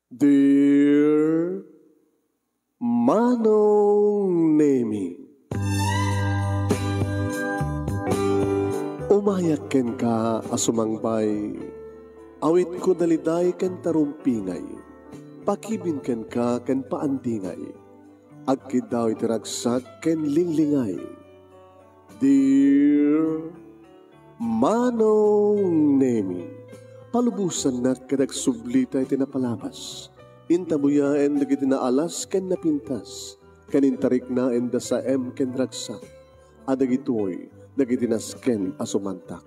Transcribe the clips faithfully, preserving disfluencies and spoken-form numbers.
Dear Manong Nemi, umayak kenka a sumangbay, awitko daliday ken tarumpingay, pakibin kenka ken paandingay, agkiddaw iti ragsak ken linglingay. Dear Manong Nemi, palubosannak ket agsublita iti napalabas. Intabuyaen dagiti naalas ken napintas, ken intariknaen da saem ken ragsak, a dagitoy dagiti nasken a sumantak.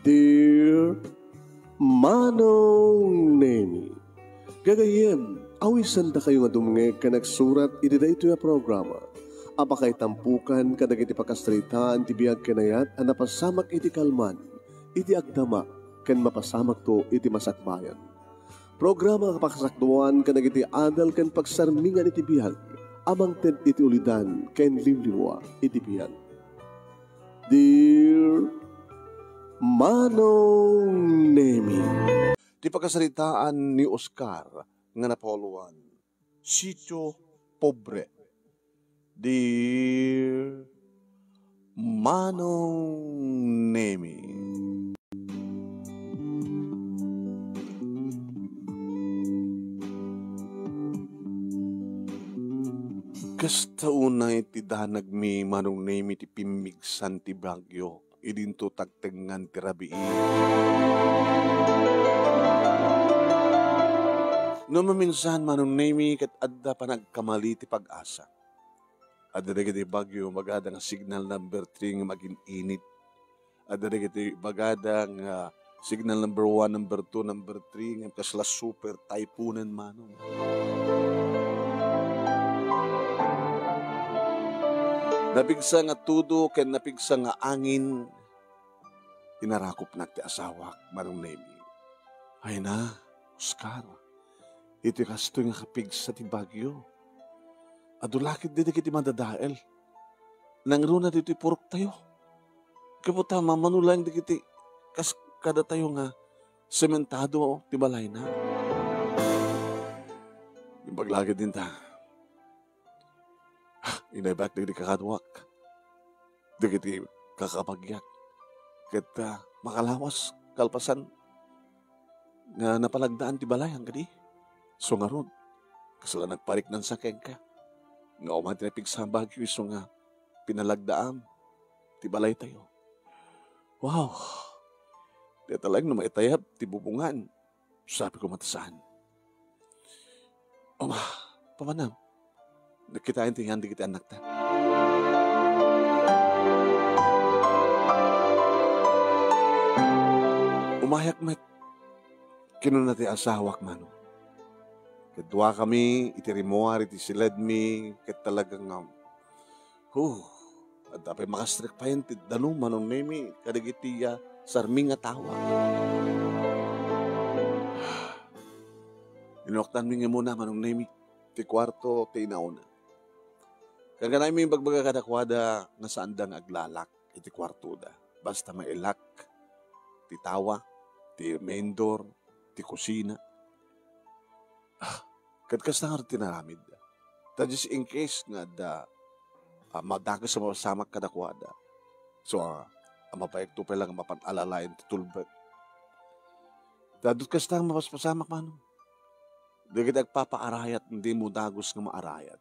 Dear Manong Nemi, gagayyem, awisandakayo nga dumngeg ken agsurat iti daytoy a programa a pakaitampukan kadagiti pakasaritaan ti biag ken ayat a napasamak iti kalman, iti agdama, ken mapasamakto iti masakbayan. Programa nga pakasakduan kadagiti adal ken pagsarmingan iti biag a mangted iti ulidan ken liwliwa iti biag. Dear Manong Nemi. Ti pakasaritaan ni Oscar nga napauluan, Sitio Pobre. Dear Manong Nemi. Kasta unay ti danagmi, Manong Nemi, ti pimmigsan ti bagyo. Idinto tagtengngan ti rabii. No maminsan, Manong Nemi, ket adda panagkamali ti pag-asa. Adda dagiti bagyo, magada nga signal number three nga magin-init. Adda dagiti bagada nga signal number one, number two, number three, nga kasla super typhoon, Manong. Napigsa nga tudo ken napigsa nga angin, inarakupnak ti asawak, Manong Nemi. Ay na, Oscar, iti kastoy nga kapigsa ti bagyo, adu la ketdi dagiti madadael. Nangruna ditoy puroktayo. Kaputa, mamano laeng dagiti kas kadatayo nga sementado ti balayna. Imbag la ketdin ta, inaybak dagiti kakaduak, dagiti kakabagiak, ket, ah, makalawas kalpasan nga napalagdaan ti balayam kadi. So ngarud, kasla nagpariknansa kenka nga uman ti napigsa a bagyo isu nga pinalagdaam ti balaytayo. Wow! Dayta laeng no maitayab ti bubongan, sabi ko, matasan. Ama, papanam, nagkitaen ti yan dagiti annakta. Umayak met, kinuna ti asawak, Manong. Ket duakami iti rimmuar iti siledmi, ket talaga nga, huh, adda pay makastrek payen ti danum, Manong Nemi, kadagiti, ah, sarming a tawa. Inunokdanmi nga muna, Manong Nemi, ti kuarto ti inauna. Kankanaemi imbagbaga kadakuada nga saanda nga aglalak iti kuartoda. Basta mailak ti tawa, ti main door, ti kusina. Ah, ket kasta ngarud ti naramidda. Ta just in case nga adda, ah, madakes a mapasamak kadakuada. So, ah, a mabaekto pay lang a mapan-alalaen ti tulbek. Ta adu kasta nga mapaspasamak, Manong. Dagiti agpapaarayat, dimo dagus nga maarayat.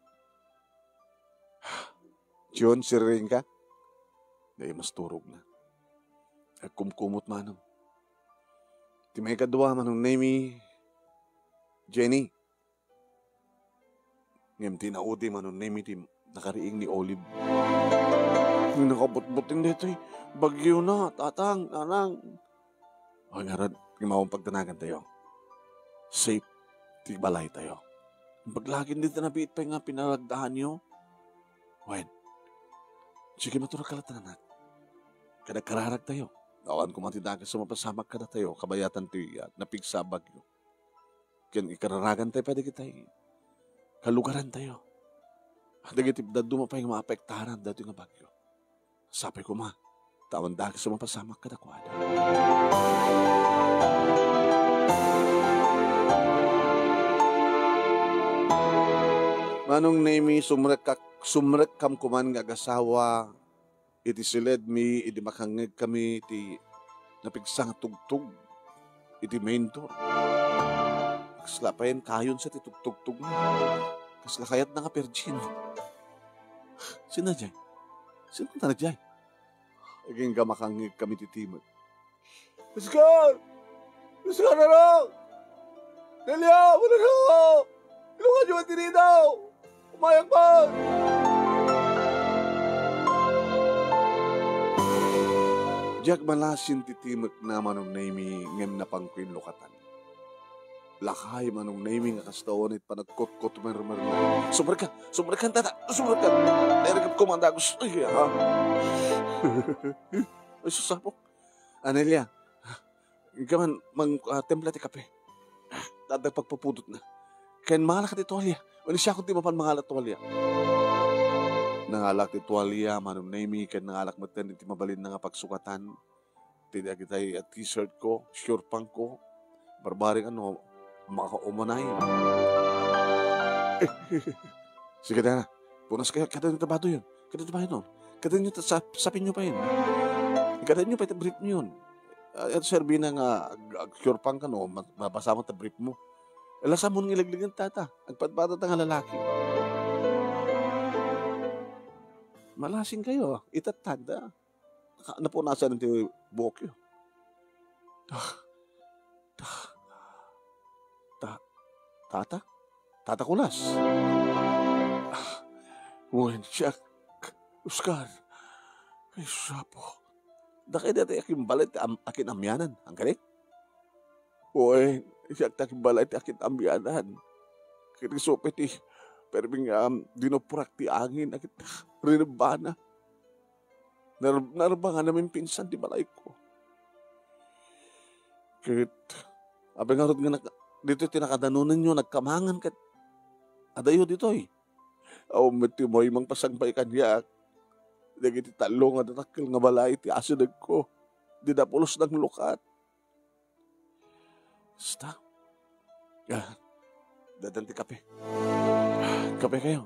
John, siriring ka? Dayta masturogna. Agkumkumot, Manong. Ti maikadua, Manong Nemi, Jenny. Ngem ti naudi, Manong Nemi, ti nakariing ni Olive. Nakabutbuting daytoy bagyona, Tatang, Nanang. O, ngarud, ngem awan pagdanagantayo. Safe ti balaytayo. Imbag la ketdin ti nabiit pay nga pinalagdaanyo. Wen, sige, maturagka latta, anak. Ket agkararagtayo. Awan koma ti dakes a mapasamak kadatayo, kabayatan ti, ah, napigsa a bagyo. Ken ikararagantayo pay dagiti kalugarantayo. Dagiti dadduma pay nga maapektaran daytoy nga bagyo. Sapay koma, ta awan dakes a mapasamak kadakuada. Manong Nemi, sumrekkak, sumrekkam koman nga agasawa iti siledmi idi makangngegkami ti napigsa nga tugtog iti main door. Kasla payen kayon sa ti tugtugtogna. Kasla kayatna nga virgin. Sino jay? Sino na jay? Agingga makangngegkami ti timek. Oscar! Oscar, ano? Delia, ano? Ilunganyo man ti dinaw! Umayak man! Diak malasin ti timekna, Manong Nemi, ngem napanko inlukatan. Lakay, Manong Nemi, nga kasta unay panagkutkutmermerna. Sumrekka! Sumrekka, tata! Sumrekka! Nairikap ko mandagus. Ay, ha? Ay, susapok. Anelia, ikaman, mang, ah, templa ti kape. Adda pagpupudotna. Ken mangalak ti tuwalya. Wenno siak ti mapan mangala tuwalya. Nangalak ti tuwalya, Manong Nemi, ken nangalak metten iti mabalinna nga pagsukatan ti dagitay a t-shirt ko, short pant ko, barbareng ano, makaumanay. Sige, tara. Punas kayo, kada nyo ta badoyon. Kada nyo badoyon. Kada nyo ta sap-, sapin nyo pa yun. Kada nyo pa ita brief nyo yun. Ah, ito, Sir Bina, nga ag-, ag-, short pant ka, no? Ma-, mabasa mo ta brief mo. Ala, sa mo nang ileglegan, tata. Agpadpada ta nga lalaki. Malasing kayo. Itattanda. Naka-, napunasan ti buhok yo. Ta-, ta-, ta-, tata? Tata Kulas? Ah, wen siak, Oscar. Ay, sapo. Dakay dati akin balay ti am-, akin amyanan. Ang galing? Wen, siak ti akin balay ti akin amyanan. Kini supe ti perming, um, dinuprak ti angin. Akin, rinebana. Nar-, narbangan a maminsan ti balayko. Ket, apay ngarud nga nak-, ditoy ti nakadanonenyo, nagkamangan ket adayo ditoy. Awan met ti maymang pasangbaay kaniak. Dagiti tallo nga dakkel nga balay ti asidegko. Dida pulos nanglukat. Basta. Ah, dadan ti kape. Kape kayo.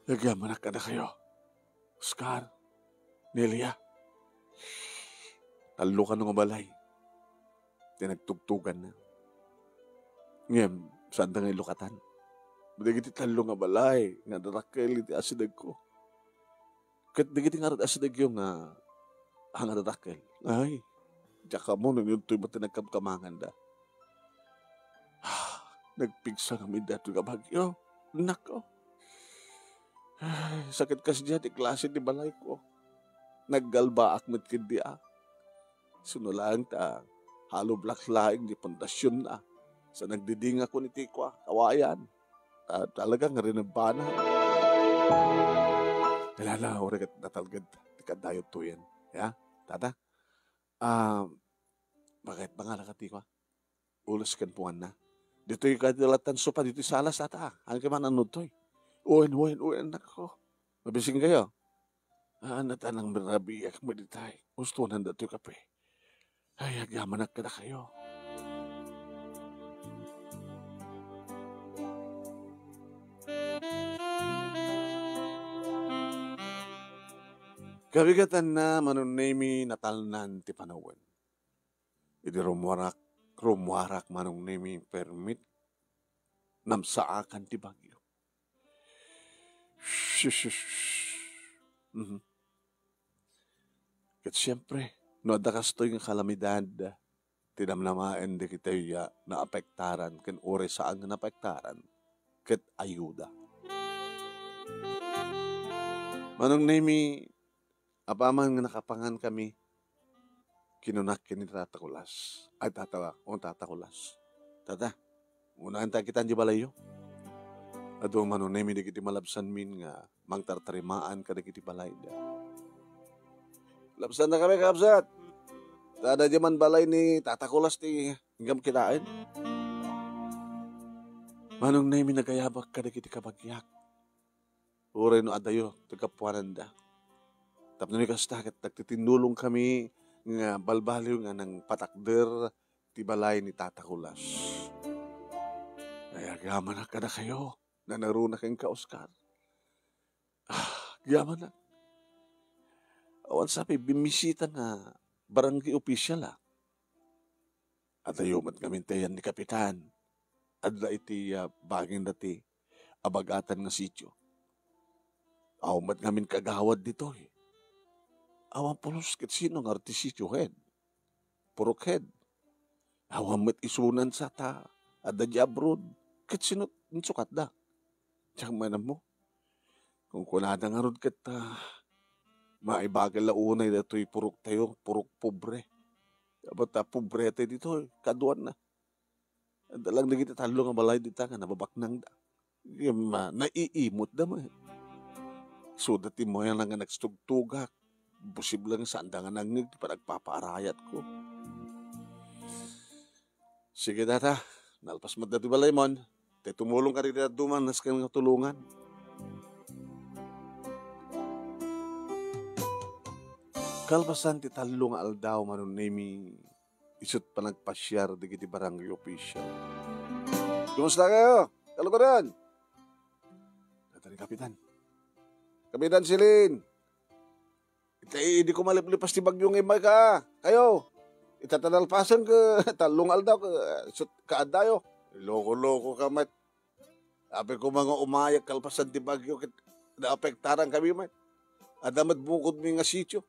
Nagyamanak kada kayo. Oscar, Nelia. Tallo kano nga balay ti nagtugtuganna. Ngem, saan da nga ilukatan? Dagiti tallo nga balay nga dakkel iti asidegko. Ket dagiti ngarud asidegyo nga, ah, nga dakkel. Ay, diak ammo no intoy met ti nagkamkamanganda. Nagpigsa ngamin daytoy nga bagyo. Nako. Ay, sakit kasdiay ti klase ti balayko. Naggalbaak met ketdi a. Suno laeng ta halo block laeng ti pundasionna. Sa nagdidingakon iti kua, kawayan. Ta-, talaga nga rinebana. Alala, uray ket natalged ti kadayot tuyen. Ya, tata? Ah, bakit? Mangalak ti kua? Ulos ken puanna. Ditoy ka ti latan sopa, ditoy salas, tata. Ang kaman anod toy? Uen, uen, uen, nako. Mabising kayo? Ah, natanang mirabiak mo ditay. Ustunan da toy kape. Ay, agyamanak kada kayo. Kabigatanna, Manong Nemi, natalnan ti panawen. Idi rummuarak, rummuarak, Manong Nemi, permit, namsaakan ti bagyo. Shush, shush, shush. Mhm. Ket siempre, no adda kastoy nga kalamidad, ti namnamaen dagitoy a naapektaran ken uray saan nga naapektaran, ket ayuda. Manong Nemi, apaman nga nakapangan kami, kinunak ken ni Tata Kulas. Ay, Tata, o, Tata Kulas. Tata, unaen ta kitan di balayyo. Adu, Manong Nemi, dagiti malabsanmin nga mangtartarimaan kadagiti balayda. Labsanna kami, kabsat. Ta adda diay man balay ni Tata Kulas ti inggam kitaen. Manong Nemi, nagayabak kadagiti kabagiak. Uray no adayo ti gapuananda. Tapno ni kasta, ket nagtitinnulong kami nga balbaliw nga nangpatakder ti balay ni Tata Kulas. Ay, agyamanak kada kayo. Nanaruna kenka, Oscar. Ah, agyamanak. Awan sa pay bimmisita nga barangay official, ah. Adayo met ngamin ti ayan ni Kapitan. Adda iti, ah, bangin dati abagatan nga sitio. Awan met ngamin kagawad ditoy. Awan pulos ket sino nga ti sitio head. Purok head. Awan met isunan sa ta adda di abroad. Ket sino insukatda? Diak manen ammo. Kunkunada ngarud ket, ah, maibagel la unay datoy purok tayo, purok pobre. Abat ta pobre tayo ditoy, kaduan na. Adda lang dagiti tallo nga balay dita nga nababaknangda. Ngem, ah, naiimutda met. Isuda ti moyang nga nagtugtugak. Posible nga saanda nga nangngeg ti panagpapaarayatko. Sige, tata. Nalpas met datoy balaymon. Tay tumulong ka dagiti dadduma, nasken nga tulongan. Kalpasan ti tallo nga aldaw, Manong Nemi, isu't panagpasiar dagiti barangay official. "Kumusta kayo? Kalugaran?" Dayta ni Kapitan. "Kapitan Silin, ita idi ko maliplipas ti bagyo nga immay ka, kayo. Ita ta nalpasen ket tallo nga aldaw ket isu't kaaddayo." "Loko-loko ka met. Apay koma nga umayak kalpasan ti bagyo ket naapektaran kami met. Adda met bukodmi nga sitio.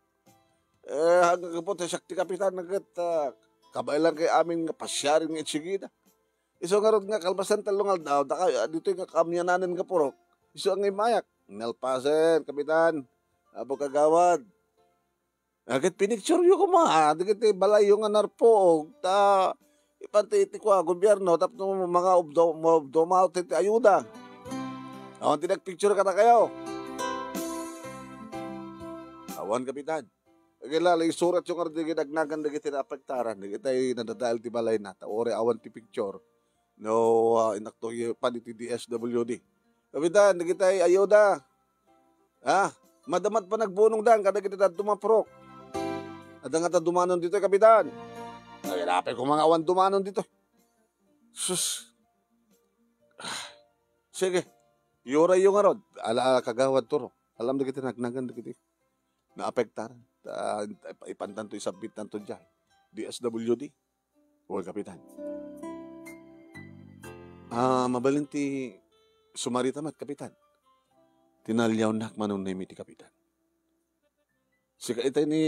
Eh, gapu ta siak ti kapitan ket, ah, kabaelan kay amin nga pasiaren nga insigida. Isu ngarud nga kalpasan tallo nga aldaw, dakayo, ah, ditoy nga kaamyananen nga purok. Isu nga immayak." "Nalpasen, kapitan. Apo kagawad." "Ah, ket pinictureyo koma, ah, dagiti balayyo nga narpuog, ta ipan ti, ti kua, gobierno, tapno manga ubdo-, maubdomaw ti, ti ayuda. Awan ti nagpicture kadakayo?" "Awan, kapitan." "Agila, isuratyo ngarud dagiti nagnagan dagiti naapektaran, dagiti nadadael ti balayna, ta uray awan ti picture. No, ah, inakto ipan iti D S W D. Kapitan, dagiti ayuda. Ha? Madama met panagbuno kadagiti dadduma nga purok. Adda ngata dumanon ditoy, kapitan?" "Ay, apay koma nga awan dumanon ditoy. Sus. Ah, sige. Iurayyo ngarud. Ala, kagawad Turo. Alam dagiti nagnagan dagiti naapektaran. Ta, ipantanto, isubmittanto diay D S W D." "Wen, kapitan." "Ah, mabalin ti sumarita met, kapitan." Tinaliawnak, Manong Nemi, ti kapitan. "Sika itay ni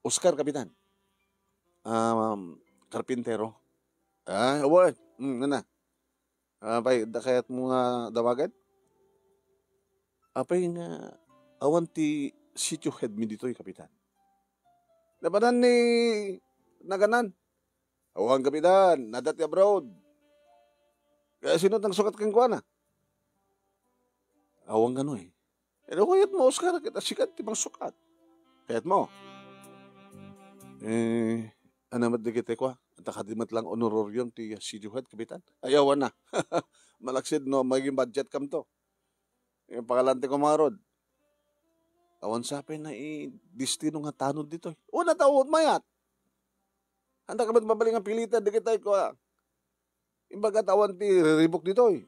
Oscar, kapitan. Ah, karpintero." "Ah, wen. Hmm, nana. Apay, adda kayatmo nga dawagan?" "Apay nga awan ti sitio head mi ditoy, kapitan?" "Napanan ni naganan?" "Awan, kapitan, nadda ti abroad." "Kaya sino ti nagsukat kenkuana?" "Awan kano, eh." "Ano kayatmo, Oscar, ket sika ti mangsukat? Kayatmo?" "Eh, ano met dagiti kua? Anta kadi met lang honorarium ti sitio head, kapitan?" "Ay, awan na. Malaksid no, maging budget kamto. Yung pangalante ko, mga rod. Awan sa pay na i-destino nga tanod ditoy. Una ta, mayat. Anta ka met mabalin nga pilitan dagiti kua. Imbaga ta awan ti riribuk ditoy.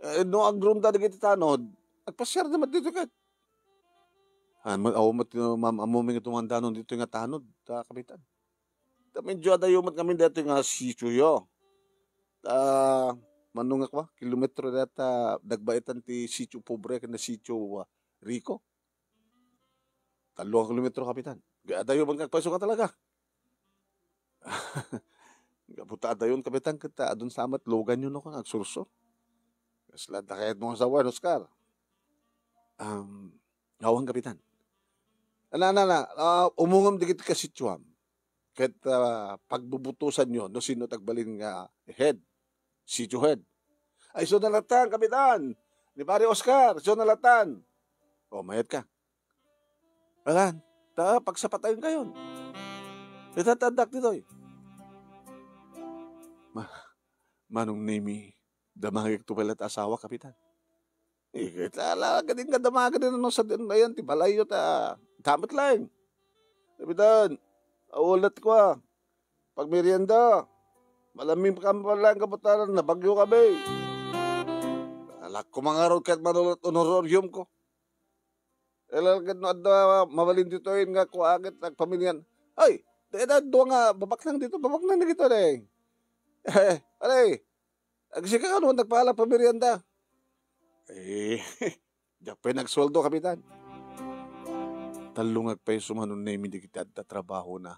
Eh, no agrunda dagiti tanod, agpasiar da met ditoy ket." "Ah, ma-, awan met, ma'am, ammo nga tumandanon ditoy nga tanod, ta, kapitan. Ta medyo adayo met ngamin ditoy nga sitioyo. Ta, mano nga kua, kilometro data, nagbaetan ti sitio pobre ken sitio, ah, riko. Tallo nga kilometro, kapitan. Ket adayo met nga agpayso nga talaga." "Gapu ta adayon, kapitan, ket adun sa met luganyo no, nga agsursur. Kasla, dakayat mo nga sawen, Oscar." "Um, awan, kapitan." "Ana, ana, ana, ah, umungom dagiti kasitioam. Ket, ah, pagbubutosanyo no sino ti agbalin nga head, sitio head." "Ay, isu na latan, kapitan. Ni Pare Oscar, isu na latan." "O, mayat ka." "Alan, ta pagsapatayon kayon. Itataddak ditoy." Ma-, Manong Nemi, damagek to pala ti asawa, kapitan. Eh, ket ala, kadin nga damagen no sa din ayan ti balayyo ta, ta met laeng. Kapitan, aulat ko, ah. Pagmerienda, malamin ka pala ang kapataran na bagyo kami. Lakko mangarod ket manulot honorarium ko. Ilalagad no adda mabalin ditoy nga kuakit agpamilian. Ay, dayta dua nga babaknang dito, babaknang na dito, day. Alay, agsika ka naman nagpala pamilian da. Eh, diak pay nagsueldo, Kapitan. Tallo nga agpayso Manong Nemi dagiti adda trabahona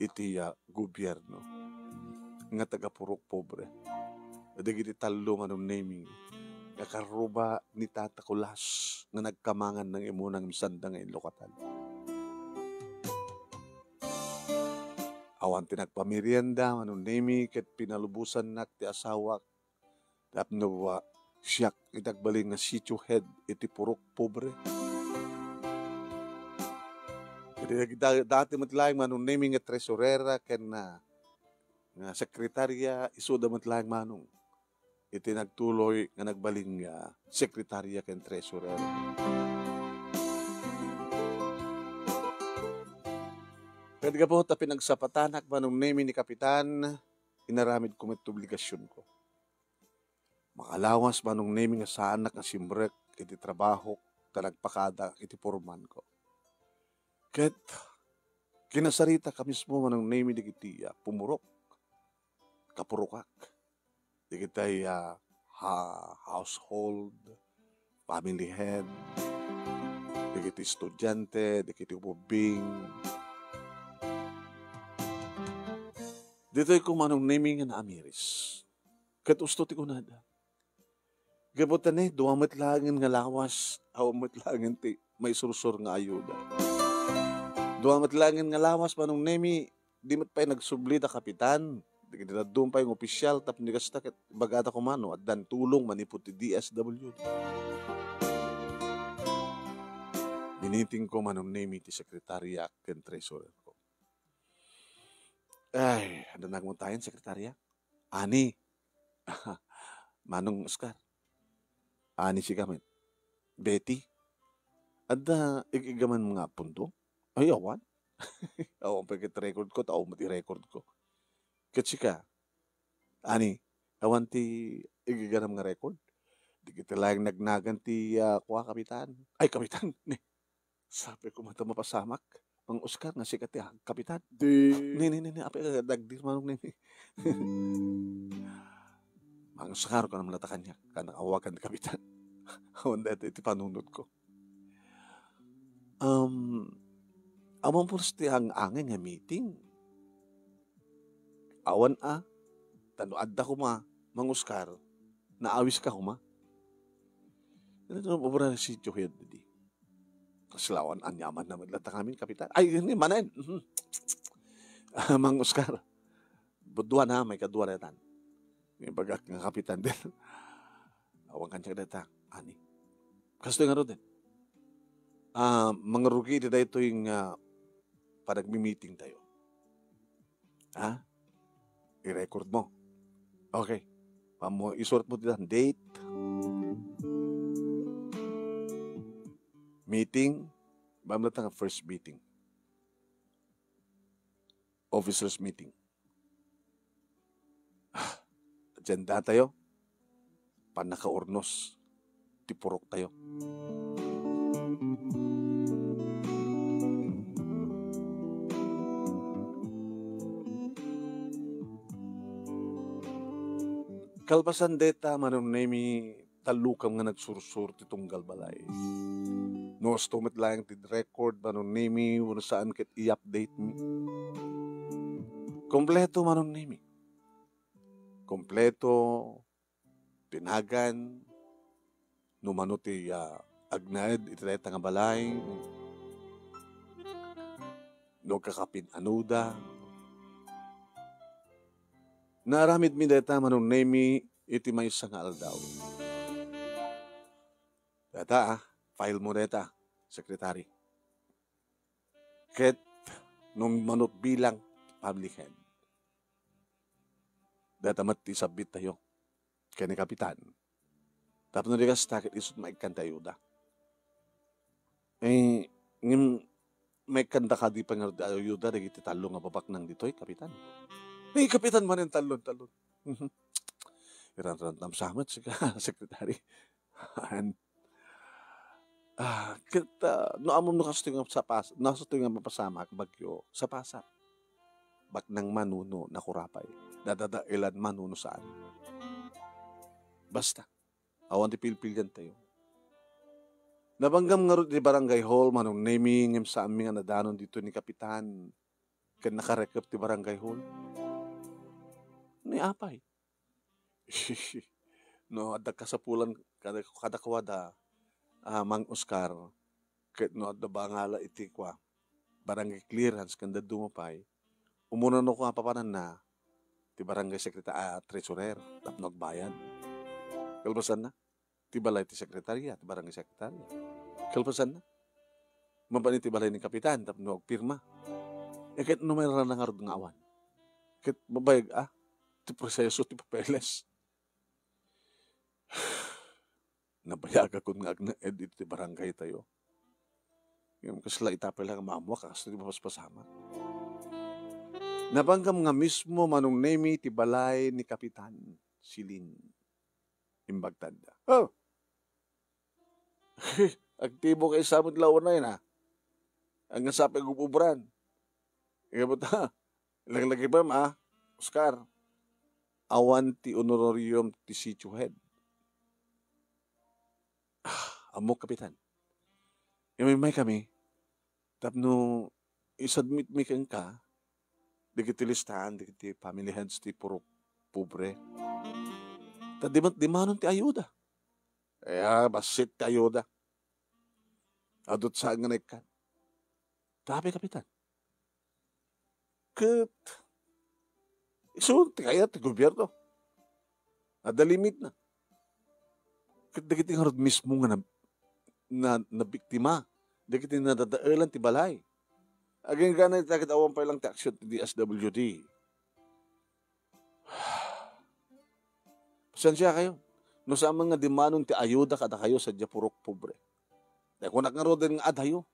iti, ah, gobierno nga taga-purok pobre. Dagiti tallo Manong Nemi nga karruba ni Tata Kulas nga nagkamangan nang imunang misanda nga inlukatan. Awan ti nagpamerienda Manong Nemi ket pinalubosannak ti asawak tapno, ah, siak iti agbalin nga sitio head iti purok pobre. Iti da-, dati met laeng Manong Nemi nga tresurera ken, ah, nga sekretarya, isuda met laeng Manong iti nagtuloy nga nagbalin nga sekretarya ken tresurera. Ket gapu ta pinagsapatanak Manong Nemi ni Kapitan, inaramidko met ti obligasionko. Makalawas Manong Nemi nga saannak nga simrek iti trabahok ta nagpakada iti pormanko. Ket kinasaritak a mismo Manong Nemi dagiti, ah, pumurok, kapurokak, dagiti, ah, ha-, household, family head, dagiti estudiante, dagiti ubbing. Ditoy ko Manong Nemi nga naamiris. Ket usto ti kunada. Gapu ta ne, dua met laengen nga lawas, awan met laengen ti maisursur nga ayuda. Dua met laengen nga lawas, Manong Nemi, di met pay nagsubli da kapitan. Dagiti dadduma pay nga opisyal, tapno kasta ket ibagada koma no addan tulong manipud ti D S W D. Minitingko, Manong Nemi, ti sekretariak ken treasurerko. Ay, adda nagmutayen, sekretarya? Ani? Manong Oscar? Ani sika met? Betty? Adda ig-igaman nga pundo? Ay, awan. Awan pay ket record ko, tao met i-record ko. Ket sika? Ani? Awan ti ig-iganam nga record? Di kita laeng nagnagan ti, ah, kua, kapitan. Ay, kapitan. Ni, sapay ko man ta mapasamak, Mang Oscar, nga sika ti, ah, kapitan. Di. Ni, ni, ni, ni, apay ka dagdi, Manong Nemi. Mang Oscar, kunam latta kaniak, kana awagan ti kapitan. Awan dayta iti panunotko. Um, awan pulos ti ang-angay nga meeting. Awan a, ta no adda koma, Mang Oscar, naawiska koma. Ito nga obra ni Sitio Head di. Kasla awan aniamanna met latta ngamin, kapitan. Ay, ni, manen. Mhm. Ah, Mang Oscar. Budua na, maikadua na tan. Ibagak nga kapitan din. Awan kaniak dayta. Ani? Kastoy ngaruden. Ah, mangrugi iti daytoy nga panagmi-meeting tayo. Ha? I-record mo. Okay. Pamo, isurat mo ditan. Date. Meeting. Bamla ta nga first meeting. Officers meeting. Ah, agenda tayo. Pannakaurnos ti purok tayo. Kalpasan dayta, Manong Nemi, tallokam nga nagsursur ti tunggal balay. No, kasto met laeng ti record, Manong Nemi, wenno saan ket i-update mi. Kompleto, Manong Nemi. Kompleto, ti nagan, no mano ti, ah, agnaed iti dayta nga balay, no kakapin-anoda. Naaramidmi dayta, Manong Nemi, iti maysa nga aldaw. Dayta, ah, file mo dayta, Secretary. Ket no mano bilang public head. Dayta met ti submit tayo ken ni Kapitan. Tapno di kasta, ket isut' maikkan ti ayuda. Eh, ngem maikkan da kadi pay ngarud ti ayuda dagiti tallo nga babaknang ditoy, Kapitan? Eh, Kapitan manen, tallo, tallo. Iranrantam sa met, sika, Secretary. Ayan. Ah, ket, ah, no ammom no kastoy nga sapas-, no kastoy nga mapasamak, bagyo, sapasap. Baknang man wenno nakurapay. Nadadaelan man wenno saan. Basta, awan ti pilpiliantayo. Nabanggam ngarud iti barangay hall, Manong Nemi, ngem saanmi nga nadanon ditoy ni Kapitan ken nakarekep ti barangay hall. Ni apay? No adda kasapulan kada, kadakuada, ah, Mang Oscar, ket no adda bangala iti kua, barangay clearance ken dadduma pay, umuna no kua papananna ti barangay sekreta-, ah, treasurer tapno agbayad. Kalpasanna, ti balay ti sekretarya, ti barangay sekretarya. Kalpasanna, mapan iti balay ni kapitan tapno agpirma. E ket no mairana ngarud nga awan. Ket mabayag a, ti proseso ti papeles. Nabayagakon nga agnaed iti barangay tayo. Ngem kasla ita pay la nga maammoak a kastoy ti mapaspasamak. Nabanggam nga mismo Manong Nemi ti balay ni Kapitan Silin. Imbagtanda. Oh! Agtibok a isam met la unay na. Ang nga sapay gububran. Kaya buta, laglagipem, ah, Oscar. Awan ti honorarium ti sitio head. Ah, ammo, Kapitan. Imay kami, tapno isubmit mi kenka, dagiti listahan, dagiti family heads ti puro pobre. Ta di man, di manon ti ayuda. Kaya, bassit ti ayuda. Adut saan nga naikkan. Tabi, Kapitan. Ket, isu, ti kayat ti gobierno. Adda limit na. Ket dagiti ngarud mismo nga na, na, nabiktima, dagiti nadadaelan ti balay. Agingga na ita ket awan pay lang ti aksyon ti D S W D. Pasensia kayo. No saan man nga dimanon ti ayuda kadakayo, sadja purok pobre. Dai kunak ngaruden nga adayo.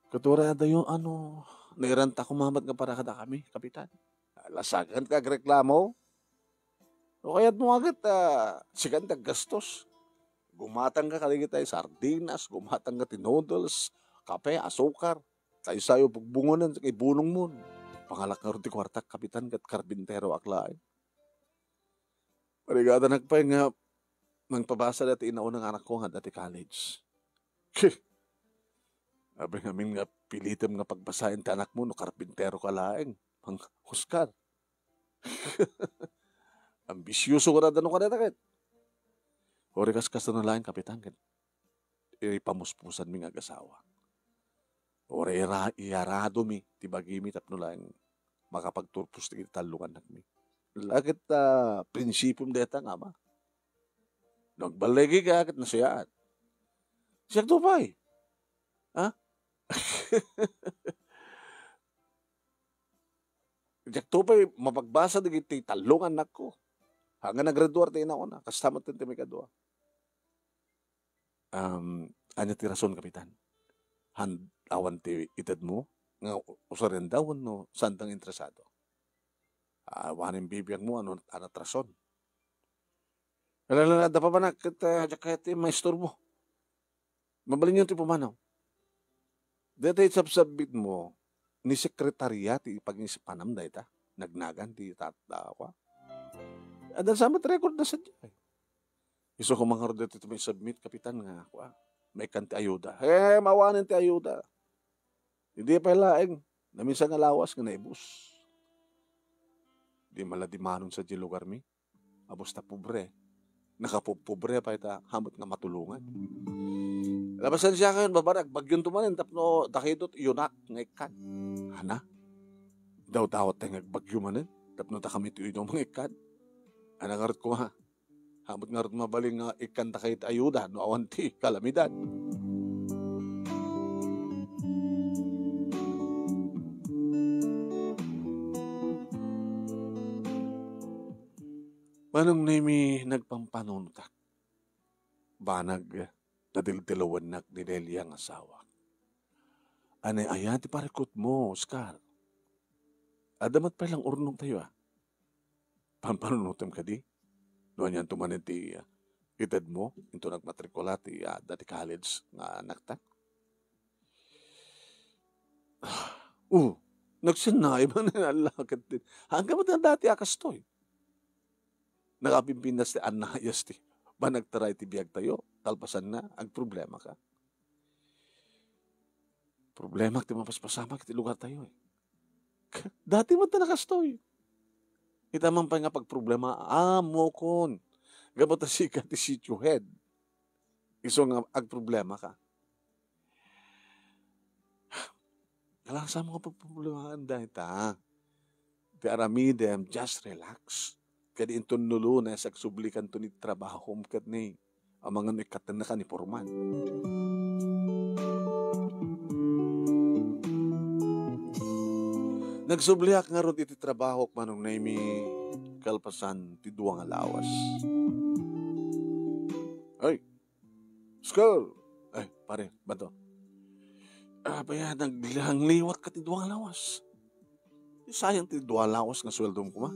Ket uray adayo, ano, nairanta koma met nga para kadakami, Kapitan. Lasagan ka agreklamo? O kayat mo nga ket, ah, sikan ti aggastos. Gumatang ka kadagitay sardinas, gumatang ka ti noodles, kape, asukar. Kaysayo bugbungonen, kay bunong mon. Pangalak ngarud ti kuartak, Kapitan, ket karbintero ak laeng. Parigadanak pay nga nangpabasa dati inauna nga anakko nga adda ti college. Apay ngamin nga pilitem nga pagbasaen ti anakmo no karpintero ka laeng, Mang Oscar. Ambisyoso ka na, dano ka na, ket. Uri kas-, kasta na laeng, Kapitan, ket ipamuspusanmi nga agasawa. Uray ira-, iyaradomi ti bagimi tapno laeng makapagturpos ti tallongannakmi. Laket ta prinsipiom dayta nga ama. No agballigi ka, ket nasiyaat. Siak to pay. Ha? Diak to pay mapagbasa dagiti tallongannakko. Haan nga naggraduar ti inauna, kasta met ti maikadua. Um, ania ti rason, Kapitan? Han-, awan ti itedmo nga u-, usarenda wenno saanda nga interesado? Awanen bibiangmo ano, ano ti rason? Ala, ala, ala, adda pa manak ket, ah, diak kayat ti maisturbo. Mabalinyo ti pumanaw. Dayta itsubmit mo, ni sekretarya ti pangispanam dayta. Nagnagan ti tat-, ah, kua. Adda sa met record na sadiay. Isu koma ngarud daytoy ti maisubmit, Kapitan, nga, kua, maikkan ti ayuda. Eh, mawanen ti ayuda. Idi pay laeng, naminsan nga lawas nga naibus. Di man la dimanon sadiay lugarmi. Abus ta pobre. Nakapuppobre pay ta, haan met nga matulongan. Labasan siya kayon, babarag, bagyonto manen, tapno dakayto ti uyunak nga ikkan. Ana? Dawdawat tayo nga agbagyo manen, tapno dakami ti uyunak nga ikkan. Ana ngarud koma? Haan met ngarud mabalin nga ikkan dakayo ti ayuda no awan ti kalamidad. Manong Nemi, nagpampanunotak. Banag, nadildilawennak ni Delia nga asawak. Ania aya ti parikutmo, Oscar? Adda met pay lang urnongtayo, a. Pampanunotem kadi? No anianto manen ti, ah, Itedmo inton nagmatrikula ti, ah, adda ti college nga anakta? Oh, nagsennaay man nga laket din. Hanggang met nga dati a kastoy. Nakapimpinas ti annayas ti panagtaray ti biagtayo. Kalpasanna, agproblemaka. Problemak ti mapaspasamak iti lugartayo, eh. Dati met ta nakastoy. Ita man pay nga pagproblema, ammokon. Gapu ta sika ti sitio head. Isu nga agproblemaka. Kalansamo nga pagproblemaen dayta. Ti aramidem, just relax. Kadi inton no Lunes, agsublikanto ni trabahom ket ni amangan no ikkatenna ka ni Foreman. Nagsubliak ngarud iti trabahok, Manong Nemy, kalpasan ti dua nga lawas. Ay, Skull! Ay, pare, bato. Apay a, naglangliwat ka ti dua nga lawas. Sayang ti dua nga lawas nga sueldom koma.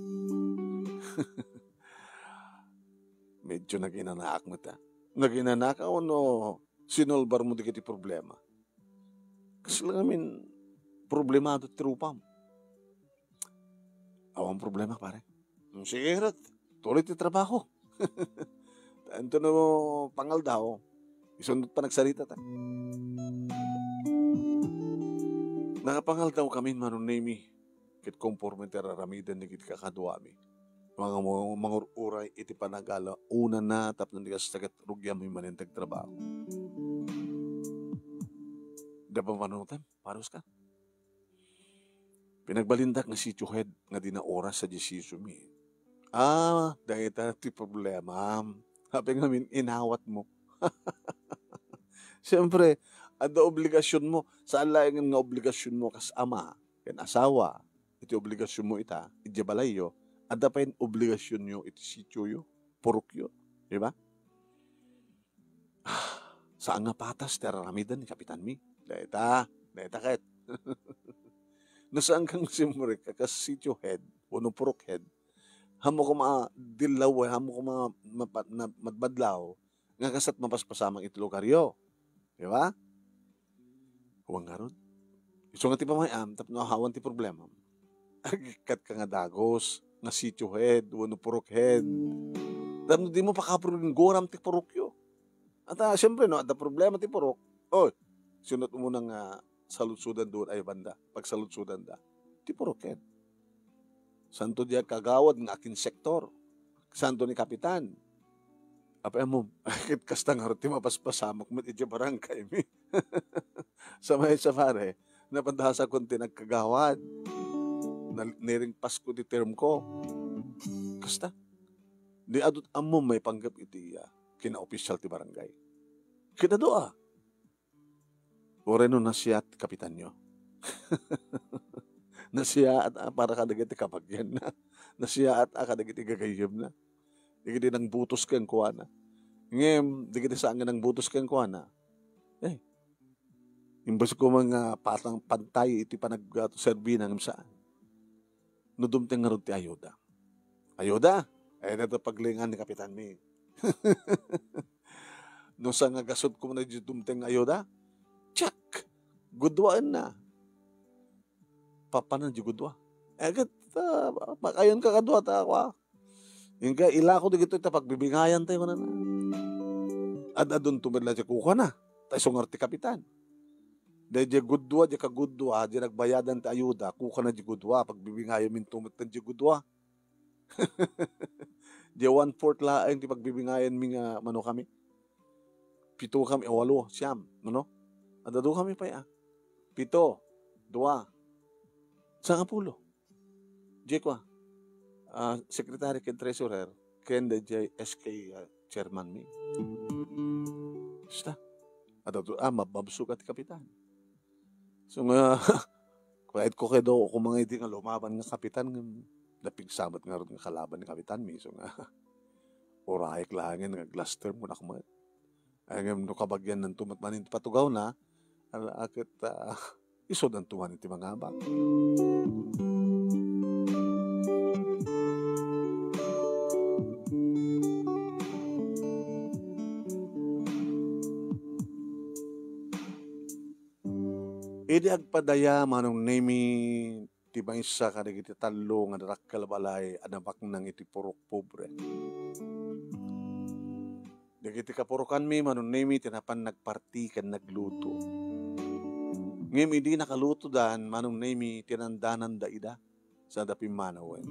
Medyo naginanak met, ah. Naginanak, ah, no sinolbar mo dagiti problema. Kasla ngamin problemado ti rupam. Awan problema, pare. Mm, sige, Rod. Tuloy ti trabaho. Tanto no pangaldaw, isunod pa nagsarita ta. Nakapangaldaw kami, Manong Nemy, ket konforme ti raramiden dagiti kakaduami. Mga, mga mangur-uray iti panagala unana tapno di kasta ket rugianmi manen ti agtrabaho. Da pampanunotem, paros ka? Pinagbalindak nga sitio head nga di naoras sadiay sitiomi. Ah, dayta ti problemam. Apay ngamin inawatmo. Siyempre, adda obligasionmo. Saan laengen nga obligasionmo kas ama ken asawa. Iti obligasionmo ita, idiay balayyo, adda pay obligasionyo iti sitioyo, purokyo. Di ba? Saan nga patas ti ar-aramiden ni kapitanmi? Dayta, dayta ket. No saan kang simrek a kas sitio head wenno purok head, ammok koma dillaw, ammok koma mapa-, na-, madbadlaw, nga kasat mapaspasamak iti lugaryo. Di ba? Awan ngarud. Isu nga ti pamay-am, tapno awan ti problemam. Agikkat ka nga dagus, nga sitio head, wenno purok head. Tapno dimo pakaprolinggoram ti purokyo. At, ah, siyempre, no, adda problema ti purok. Oy, sinot mo nang, ah, saludsudan doon ay banda, pagsaludsudan da. Ti purok head. Santo di agkagawad nga akin sektor. Santo ni kapitan. Apay mo, ket kasta ngarud ti mapaspasamak met idiay barangay mi. Sa maysa pare, napadasakon ti nagkagawad. Na-, niring Pasko ti term ko. Kasta. Di adut ammo maipanggep iti, ah, kinaopisyal ti barangay. Ket adu, ah. Uray no nasiaat ti kapitanyo. Nasiaat a para kadagiti kabagianna. Nasiaat a kadagiti gagayyemna. Dagiti nangbutos kenkuana. Ngem, dagiti saan nga nangbutos kenkuana, eh, imbes ko nga patang pantay iti panagserbina ngem saan. No dumteng ngarud ti ayuda. Ayuda? Ay, dayta paglingan ni kapitanmi. No sa nga gasut ko man di dumteng ayuda? Check! Gudwaenna. Papanan di gudwa. Eh, ket, ah, makayon ka kadua ta, kwa. Inka, ilako di gito ita pagbibingayan tayo, kunana. Ad-adun tumedla di kukana. Ta isu ngarud ti kapitan. Daydiay gudua, di kagudua, di nagbayadan ti ayuda, kukana di gudua, pagbibingayo min tumedla di gudua. Di one-fourth laeng ti pagbibingayan mi nga mano kami. Pito kami, walo, siam, no? Adadu kami pay, ah. Pito, dua, sangapulo. Di kua, ah, secretary ken treasurer, ken daydiay S K, ah, chairman mi. Basta. Adadu, ah, mababsog a ti kapitan. So nga, kuwait ko kay do, kung mga idi nga lumaban nga kapitan, nga napigsamat nga ron nga kalaban ni kapitan mi. So nga, urayek laengen nga glass term, kunak met. Ay, ngem no kabagian nanto met manen ti patugawna, ala ket, ah, isu danto manen ti mangabak. Idi agpadaya, Manong Nemi, ti maysa kadagiti tallo nga dakkel a balay a nabaknang iti purok pobre. Dagiti kapurokanmi, Manong Nemi, ti napan nagparti ken nagluto. Ngem idi nakalutodan, Manong Nemi, tinandananda ida, sanda pimmanawen.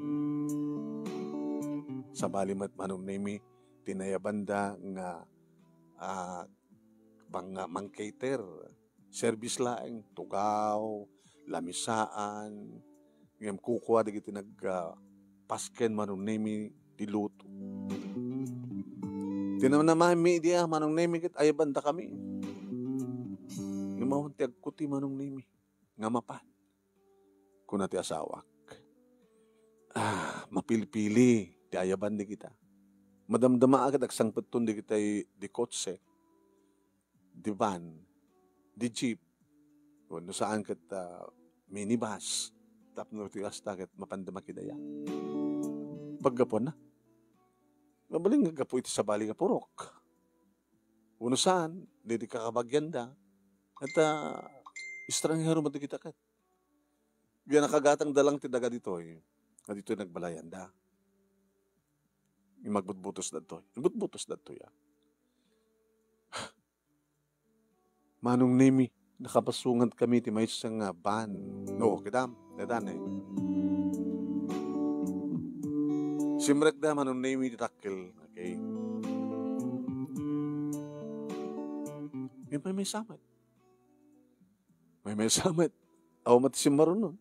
Sabali met, Manong Nemi, tinayabanda nga, ah, pang-, mang-cater. Service laeng, tugaw, lamisaan, ngem kukua dagiti nag, ah, pasken Manong Nemi ti luto. Tinamnamami idi a Manong Nemi ket ayabandakami. Ngem awan ti agkuti Manong Nemi nga mapan. Kuna ti asawak, ah, mapilpili ti ayaban dagita. Madamdama ket agsangpetton dagitay di kotse, di van, di jeep, wenno saan ket, ah, minibus, tapno ti asta ket mapanda makidaya. Paggapuanna, mabalin nga gapu iti sabali nga purok. Wenno saan, daydi kakabagianda, ket, ah, estranghero met dagita ket. Diay nakagatangda lang ti daga ditoy, nga ditoy nagbalayanda. Imagbutbutos dadtoy. Imagbutbutos dadtoy, ah. Manong Nemi, nakabasongan kami ti maysa nga van. No, kitam, daytan, eh. Simrekda Manong Nemi ti dakkel. Okay. Ngem maymaysa met. Maymaysa met. Awan met ti simmarunon.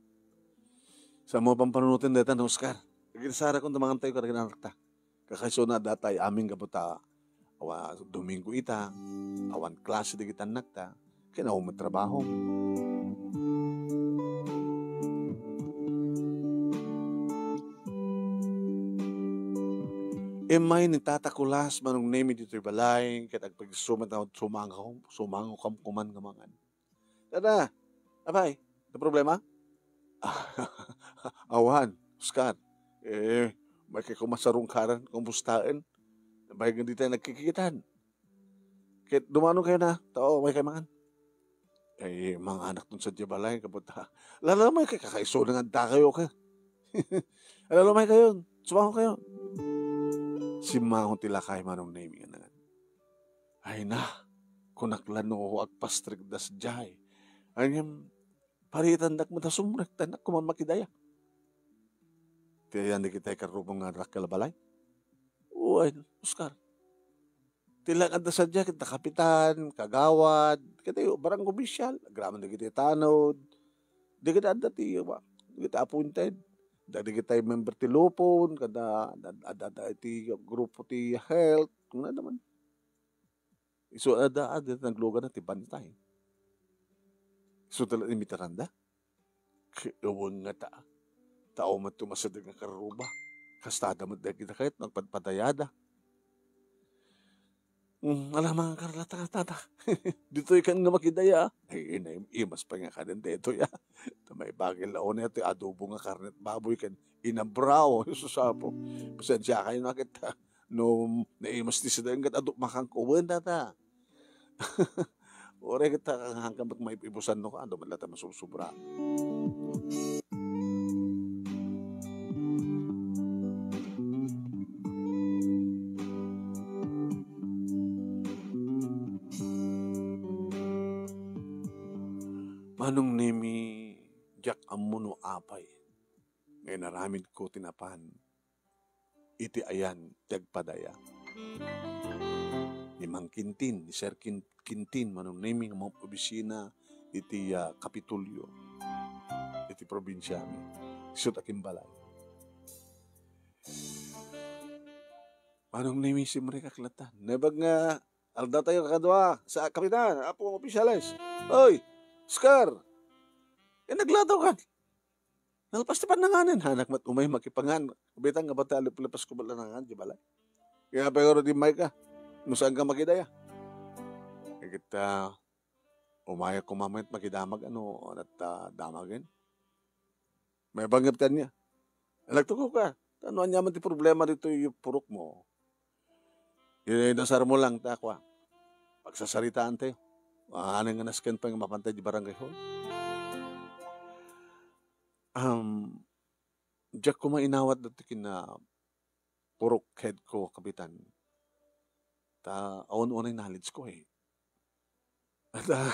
Sa mo pampanunoten dayta ni Oscar. Aginsarakon ta mangan tayo kadagiti anakta. Kakaisuna datay amin gapu ta awan Domingo ita, awan klase dagiti annakta, ken awan met trabaho. Immay ni Tata Kulas, Manong Nemi ditoy balay, ket agpagsumat na sumangaw, sumangaw kamkuman nga mangan. Dada, apay, no problema? Awan, Oscar. Eh, may kay kumasarungkaran, kumustaen. May nga di tayo nagkikitan. Ket dumano kayo na, tao, may kay mangan. Ay, mga anak dun sa diya balay, kaputa. Lalo may kay kakaiso na nga da kayo ka. Lalo may kayo, sumango kayo. Simango ti lakay Manong Nemi nga nangan. Ay na, kunak la no agpastrek da sadiay. Ay ngem, paritandak met a sumrek, ta nak kuman makidaya. Ti ayan di kitay karrubong nga dakkel a balay. Uy, Oscar. Ti lang adda sadiay, ket kapitan, kagawad, ket barangay opisyal, agraman dagiti tanod. Dagiti adda ti, wa, dagiti appointed. Dagiti member ti lupon, kada, ad-, ad-, adda iti grupo ti health, kuna naman. Isu adda, adda naglugan na ti bantay. Isu talaga imitaranda. Ket wen ngata, tao met ti masideg nga karruba. Kastada met dagita ket nagpadpadayada. Hmm, ala, mga karlata, tata. Ditoy kan nga makidaya. Ay, inay, imas pa nga kaden detoy, ah. Ta may bagay la unay ti adobo nga karnet baboy ken inabraw, Sus Apo. Pasensya kayo na kita. No, naimas ti sida, ket adu-, makangkuwen, tata. Uray ket ta-, hangkan met maibusan no ka, adu met la ta masusubra. Manong Nemi, diak ammo no apay nga inaramidko ti napan iti ayan ti agpadaya. Ni Mang Quintin, ni Sir Quin-, Quintin, Manong Nemi nga maopisina iti, ah, Kapitolyo, iti probinsiami. Isut' a kimbalay. Manong Nemi, simrekak latta. Naimbag nga aldaw tayo kakadua. Sa, Kapitan, Apo, opisyales. Oy, Oscar! Eh, naglataw ka. Nalpas ti pannanganen, hanak met umay makipangan. Bitang nga bata, lepas ko bala nangan, di bala. Kaya pero di may ka. No saan ka makidaya? Kaya kita, umaya kumamit makidamag, ano, at, ah, damagen. May bangit kanya. Nagtuko ka. Ano, anya man ti problema dito yung purok mo? Inasar mo lang, ta, kwa. Pagsasaritaan tayo. Ano nga nasken pa nga mapantay di barangay hall? Um, diak koma inawat dagiti kinna-, purok head ko, Kapitan. Ta awan unay knowledge ko, eh. At, ah,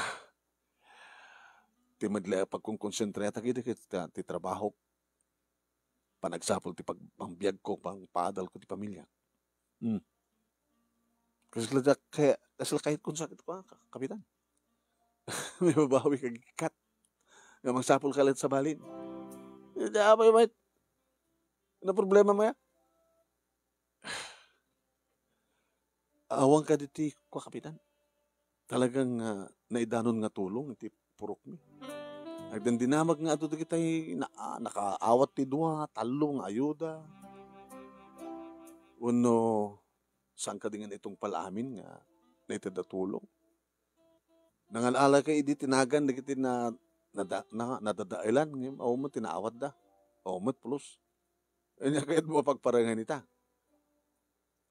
ti medla a pagkonkonsentratak idi ket, ah, ti trabaho, panagsapul ti pag-, pangbiag ko, pangpaadal ko ti pamilya. Hmm. Kasla diak kaya, kasla kayat kon sakit ko, ah, ka-, Kapitan. May babawi ka gikat. Nga mangsapul ka laeng sa balin. Diak apay met. Ano problema mo ya? Awan kadi ti kua, Kapitan. Talagang, ah, naidanon nga tulong iti purokmi. Agdindinamag nga adu dagitay na-, ah, nakaawat ti dua, tallo nga ayuda. Wenno, saan kadi nga naitungpal amin nga naited a tulong? Nangal-alay ka idi ti nagan dagiti na-, nada-, na-, nadadaelan, ngem awan met ti naawatda. Awan met pulos. Ania kayatmo a pagparangen ita?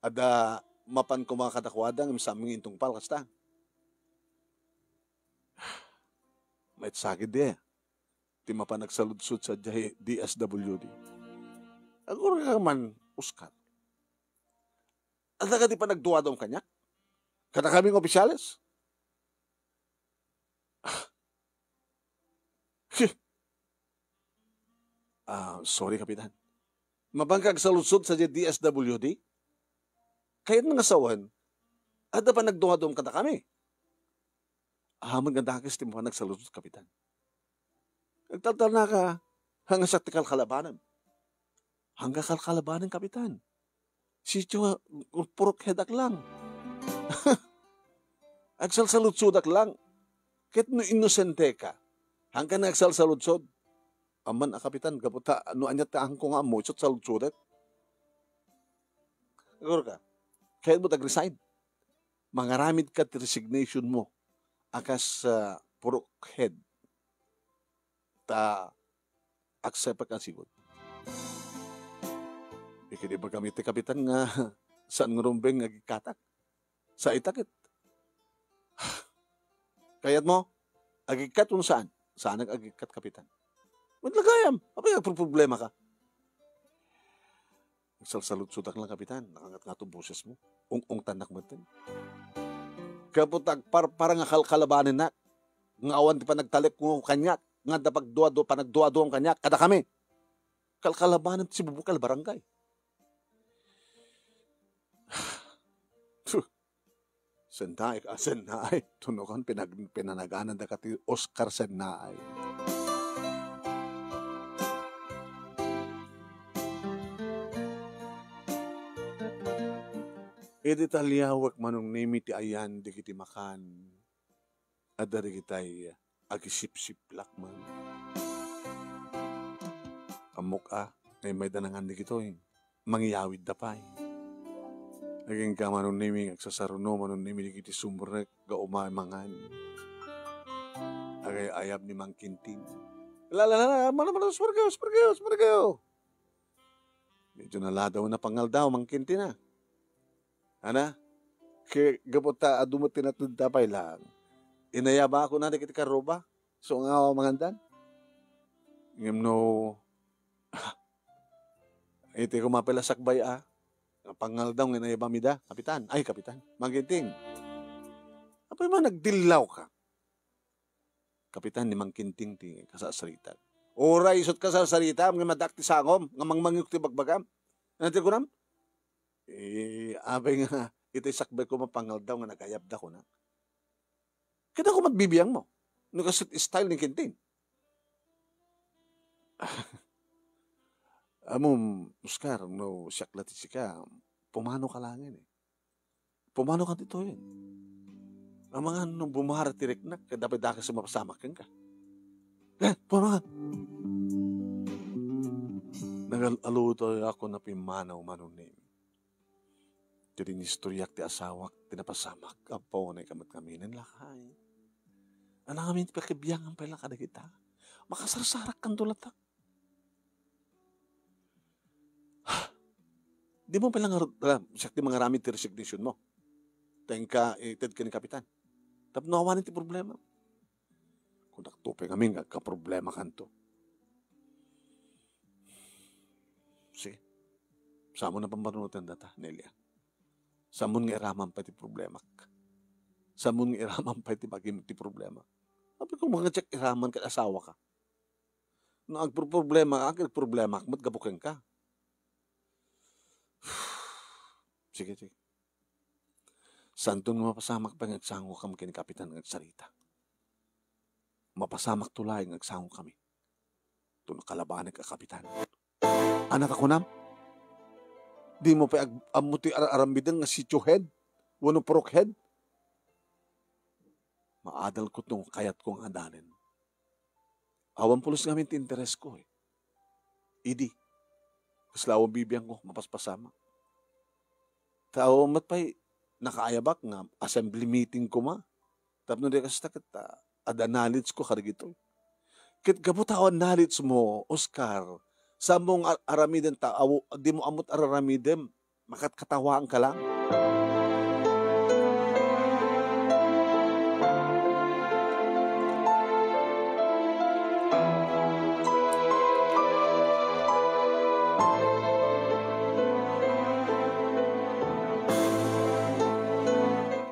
Adda mapan koma kadakuada ngem saan nga intungpal kasta? Maitsakid di, eh, ti mapan agsaludsod sadiay D S W D. Agur ka man, Oscar. Adda kadi panagduadum kaniak? Kadakami nga opisyales? Ah. Ah, sorry, Kapitan. Mapan ka agsaludsod sadiay D S W D? Kayatmo nga sawen, adda panagduadum kadakami? Amin nga dakes ti mapan agsaludsod, Kapitan. Agtaltalnaka, hanggasak ti kalkalabanem. Hangga kalkalabanem, Kapitan. Sitio, purok headak lang. Agsalsaludsodak lang. Ket no inosente ka, hangka nga agsalsaludsod. Amman a, Kapitan, gapu ta no ania ti ahanko nga ammo, isu ti saludsodak. Agur ka, kayatmo ti ag-resign. Mangaramid ka ti resignation mo a kas, ah, purok head. Ta agsaypek a sigud. Iket ibagam iti Kapitan nga saan nga rumbeng nga agikkatak. Sa ita ket. Kayatmo? Agikkat wenno saan? Saanak agikkat, Kapitan. Met la gayam. Apay nga agproproblema ka? Agsalsaludsodak lang, Kapitan. Nakangatngato bosesmo. Ung-ungtannak metten. Gapu ta agparpar nga kalkalabanennak nga awan ti panagtalekko kaniak, nga adda pagduadua-, panagduaduam kaniak kadakami. Kalkalabanen ti sibubukal barangay. Sennaay ka, sennaay. Tunokan, pinag-, pinanagananda ka ti Oscar Sennaay. Idi taliawek, Manong Nemi, ti ayan dagiti makan, adda dagitay agisipsiplak man. Ammok a, nga immay da nangan dagitoy, mangyawidda pay. Agingga, Manong Nemi, agsasaruno, Manong Nemi, dagiti sumrek nga umay mangan. Agay-ayab ni Mang Kinting. La, la, la, la, mano, mano, sumrek kayo, sumrek kayo, sumrek kayo. Medyo naladaw na pangaldaw, Mang Kinting, a. Ana? Ke-, gapu ta adu met ti natedda pay lang. Inayabakon dagiti karruba. So nga mangandan. Ngem no, iti koma pay la sakbay a, nga pangaldaw nga inayabam ida, Kapitan. Ay, Kapitan. Mang Kinting. Apay man, nagdillaw ka. Kapitan, ni Mang Kinting ti kasarsaritak. Uray, isut' kasarsaritam, nga madak ti sangom, nga mangmangyok ti bagbagam. Ano ti kunam? Eh, apay nga, iti sakbay ko mapangaldaw nga nagayabda, kuna. Kita ko magbibiang mo. No, kasto't style ni Kinting. Amom, Oscar, no, siak la ti sika, pumano ka laengen, eh. Pumano ka ditoyen? Amangan no bumara ti riknak, ket apay dakes a mapasamak kenka. Eh, pumano ka? Nagal-aluto ako na pimmanaw, Manong Nemi. Ket inistoriak ti asawak, ti napasamak, Apo, nga ikamat ngaminen, lakay. Ania ngamin ti pakibiangan pay la kadagita? Makasarsarak kanto latta. Di mo pala nga, ah, siak ti mangaramid ti resignation mo. Ta inka, ited ken ni Kapitan. Tapno awanen ti problema. Kunak to pay ngamin nga agkaproblema kanto. Sige. Saan mo na pambanunoten data, Nelia? Saan mo nga iraman pay ti problemak? Saan mo nga iraman pay ti bagim ti problema? Apay ko mga check iraman ket asawa ka. No agproproblema ka, agproblema ka, mat gapu kenka. Sige, sige. Santon nga mapasamak pay nga agsango kam ken ni Kapitan nga agsarita. Mapasamak to laeng nga agsango kami. To nakalabanek a kapitan. Anak a kunam, di mo pay ag-, ammo ti ar-, aramiden nga sitio head, wenno purok head? Maadal ko no kayat ko nga adanen. Awan pulos ngamin ti interes ko, eh. Idi, kasla awan bibiang ko, mapaspasamak. Ta awan met pay nakaayabak nga assembly meeting koma. Tapno di kasta ket, ah, adda knowledge ko kadagitoy. Ket gapu ta awan knowledge mo, Oscar, saan mo nga ar-, aramiden ta aw-, di mo ammot ar-aramidem. Makatkatawaanka lang.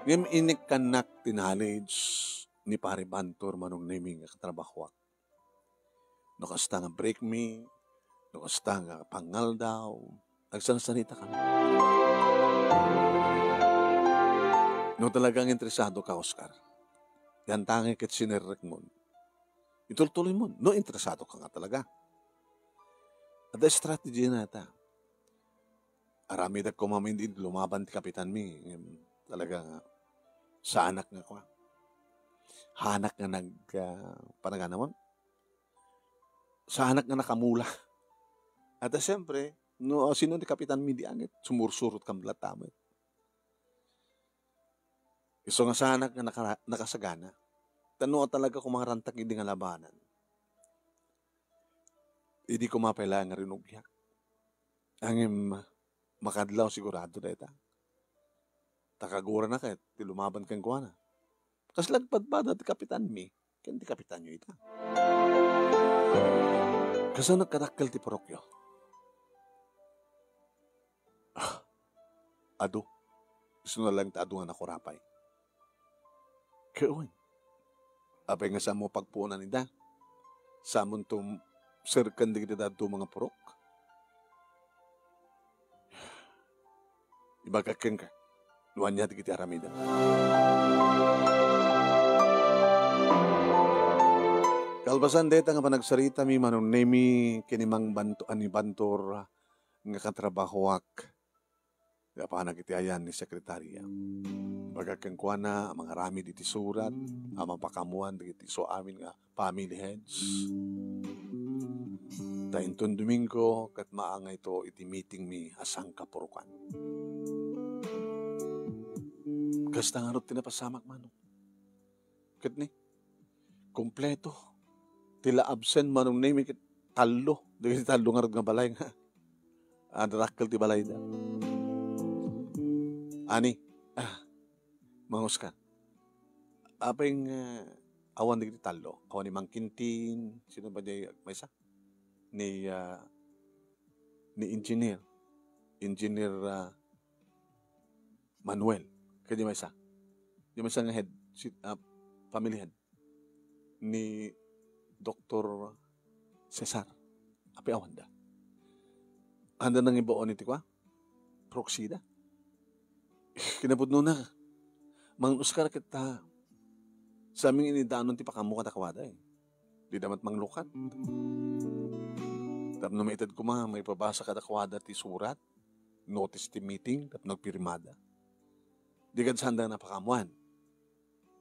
Ngem inikkannak ti knowledge ni Pare Bantor Manong Nemy nga katrabahoak. No kasta nga break mi, no kasta nga pangaldaw, agsansarita kami. No talagang interesado ka, Oscar, yantangay ket sinerrekmon. Itultuloy mo, no interesado ka nga talaga. Adda strategy na ta. Aramidek koma man idi lumaban ti kapitan mi, ngem talaga nga saanak nga kua. Haanak nga nag-, ah, panaganamon? Saanak nga nakamula. At, ah, siyempre, no, ah, sino ti kapitan mi di angit, sumursurot kam latta met. Isu nga saanak nga naka-, nakasagana. Ta no talaga koma nga rantag idi nga labanan. Idi koma pay laeng nga rinugiak. Ngem, makadlaw sigurado dayta. Ta kagurana ket ti lumaban kenkuana. Kasla agpadpada ti kapitan mi ken ti kapitanyo ita. Kasano kadakkel ti purokyo? Ah, adu. Isu na lang ti adu nga nakurapay. Ket wen, apay nga saan mo pagpuonan ida? Saan mo to serken dagiti dadduma nga purok? Ibagak kenka, no ania dagiti aramidem. Kalpasan dayta nga panagsaritami, Manong Nemy, ken ni Mang Banto-, a, ni Bantor nga katrabahoak, nga apanak iti ayan ni Sekretaria. Ibagak kenkuana a mangaramid iti surat a mapakaammoan dagiti isu amin nga family heads. Ta inton Domingo, ket maangayto iti meeting mi a sangkapurokan. Kasta ngarud ti napasamak, Manong. Ket ni, kompleto. Ti la absent, Manong Nemy, ket tallo. Dagiti tallo ngarud nga balay nga adda dakkel ti balayda. Ani, ah, Mang Oscar. Apay nga awan dagiti tallo? Awan ni Mang Quintin, sino ba diay maysa? Ni, ah, ni Engineer. Engineer, ah, Manuel. Ket diay maysa? Diay maysa nga head, si, ah, family head ni Doktor Cesar. Apay awanda? Anda nangibaon iti kua? Proksida. Kinapudnona, Mang Oscar, ket ta, saan mi nga inidanon ti pakaammo kadakuada, eh. Dida met manglukat. Tapno maited koma, maipabasa kadakuada ti surat, notice ti meeting, tapno agpirmada. Di ket saanda napakaammoan.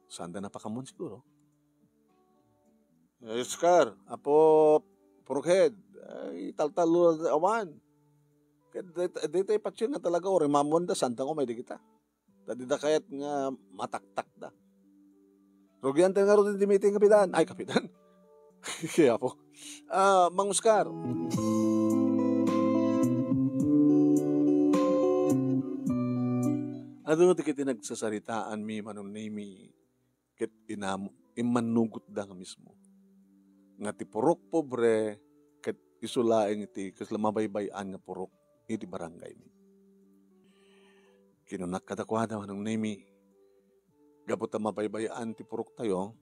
Saanda napakaammoan siguro. Eh, Oscar, Apo Purokhead, ay, taltallo awan. Ket dayta-, daytay patien nga talaga, uray maammoanda, saanda nga umay dagita. Ta dida kayat nga mataktakda. Rugianta ngarud ti meeting, Kapitan. Ay, Kapitan. Kaya po. Ah, Mang Oscar. Adu dagiti nagsasaritaanmi, Manong Nemy, ket inam-, immannugotda nga mismo. Nga ti purok pobre ket isu laeng iti kasla mabaybay-an nga purok iti barangaymi. Kinunak kadakuada, Manong Nemi, gapu ta mabaybay-an ti puroktayo,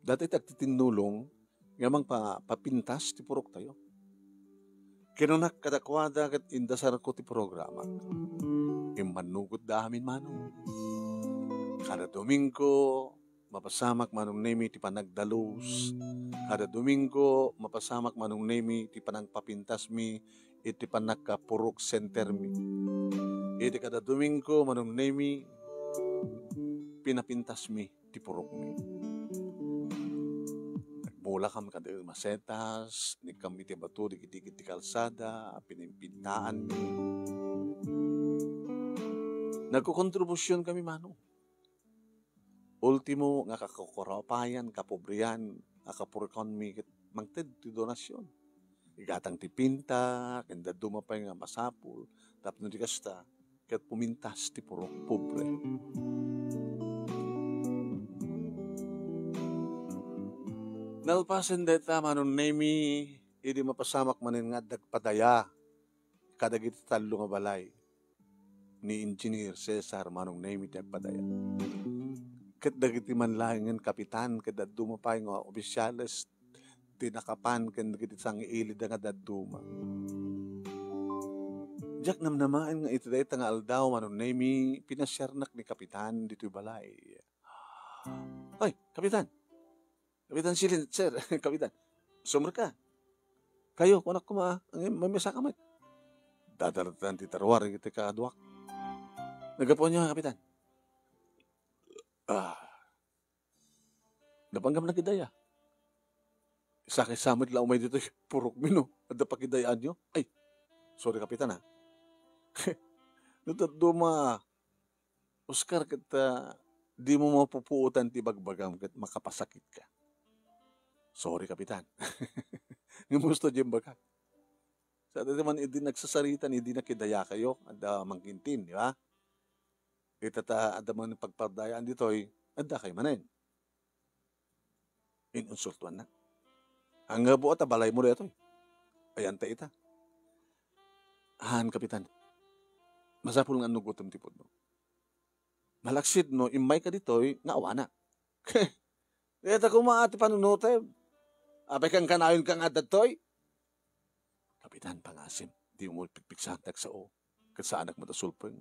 dayta ti agtitinnulong nga mangpa-, papintas ti puroktayo. Kinunak kadakuada ket indasarko ti programak. Immannugotda amin, Manong. Kada Domingo, mapasamak, Manong Nemi, ti panagdalus. Kada Domingo, mapasamak, Manong Nemi, ti panagpapintasmi iti panagkapurok centermi. Iti kada Domingo, Manong Nemi, pinapintasmi ti purokmi. Nagmulakam kada masetas, nikkam iti bato, dikit-dikit ti kalsada, pinimpintaanmi. Nagkokontribusion kami, Manong. Ultimo nga kakukurapayan, kapobrian, nga kapurokanmi ket mangted ti donasyon. Igatang ti pinta, ken dadduma pay nga masapul, tapno di kasta, ket pumintas ti purok pobre. Nalpasen dayta, Manong Nemi, idi mapasamak manen nga adda padaya kadagiti tallo nga balay ni Engineer Cesar, Manong Nemi, ti agpadaya. Ket dagiti manlaengen kapitan, ket dadduma pay nga opisyales ti nakapan ken dagiti sangiilidda nga dadduma. Diak namnamaen nga iti dayta nga aldaw, Manong Nemi, pinasiarnak ni kapitan ditoy balay. "Ay, kapitan! Kapitan Silin, sir, kapitan, sumrek ka. Kayo, kunak koma, ang may mesa ka met." Dadaratan ti taruar iti kaaduak. "Naggapuan niya, kapitan." "Ah. Napanggam na gid aya. Sakit samit la umay ditoy purokmi no. Adda pakidayaanyo. Ay, sorry, kapitan, ah." "No, dadduma, Oscar, ket, ah, dimo mapupuotan ti bagbagam ket makapasakitka." "Sorry, kapitan." Ngem husto diay imbagak. Sa dayta man idi nagsasarita, idi nakidayakayo, adda mangkintin, di ba? Ita ta adda man pagpadayaan ditoy, adda kay manen. Inunsultuanna. "Anggabu a ta balaymo daytoy. Ayan ta ita." "Han, kapitan. Masapul nga annugotem ti pudno. Malaksid no immayka ditoy nga awanak." "Dayta koma ti panunotem. Apay, kankanayonka nga adda ditoy?" "Kapitan, pangasim, dimo pikpiksaen ti agsao. Ket saanak met a sulpeng.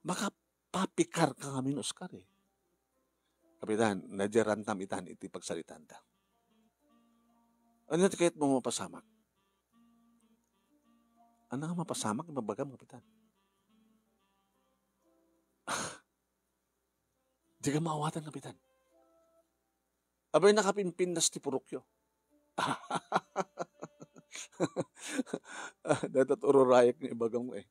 Makapapikarka ngamin, Oscar, eh." "Kapitan, nadiarantam itan iti pagsaritanta. Ania ti kayatmo mapasamak?" "Ania nga mapasamak, imbagam, kapitan?" "Ah, dika maawatan, kapitan. Apay, nakapimpintas ti purokyo." Ah, dayta ururayak nga ibagam, eh.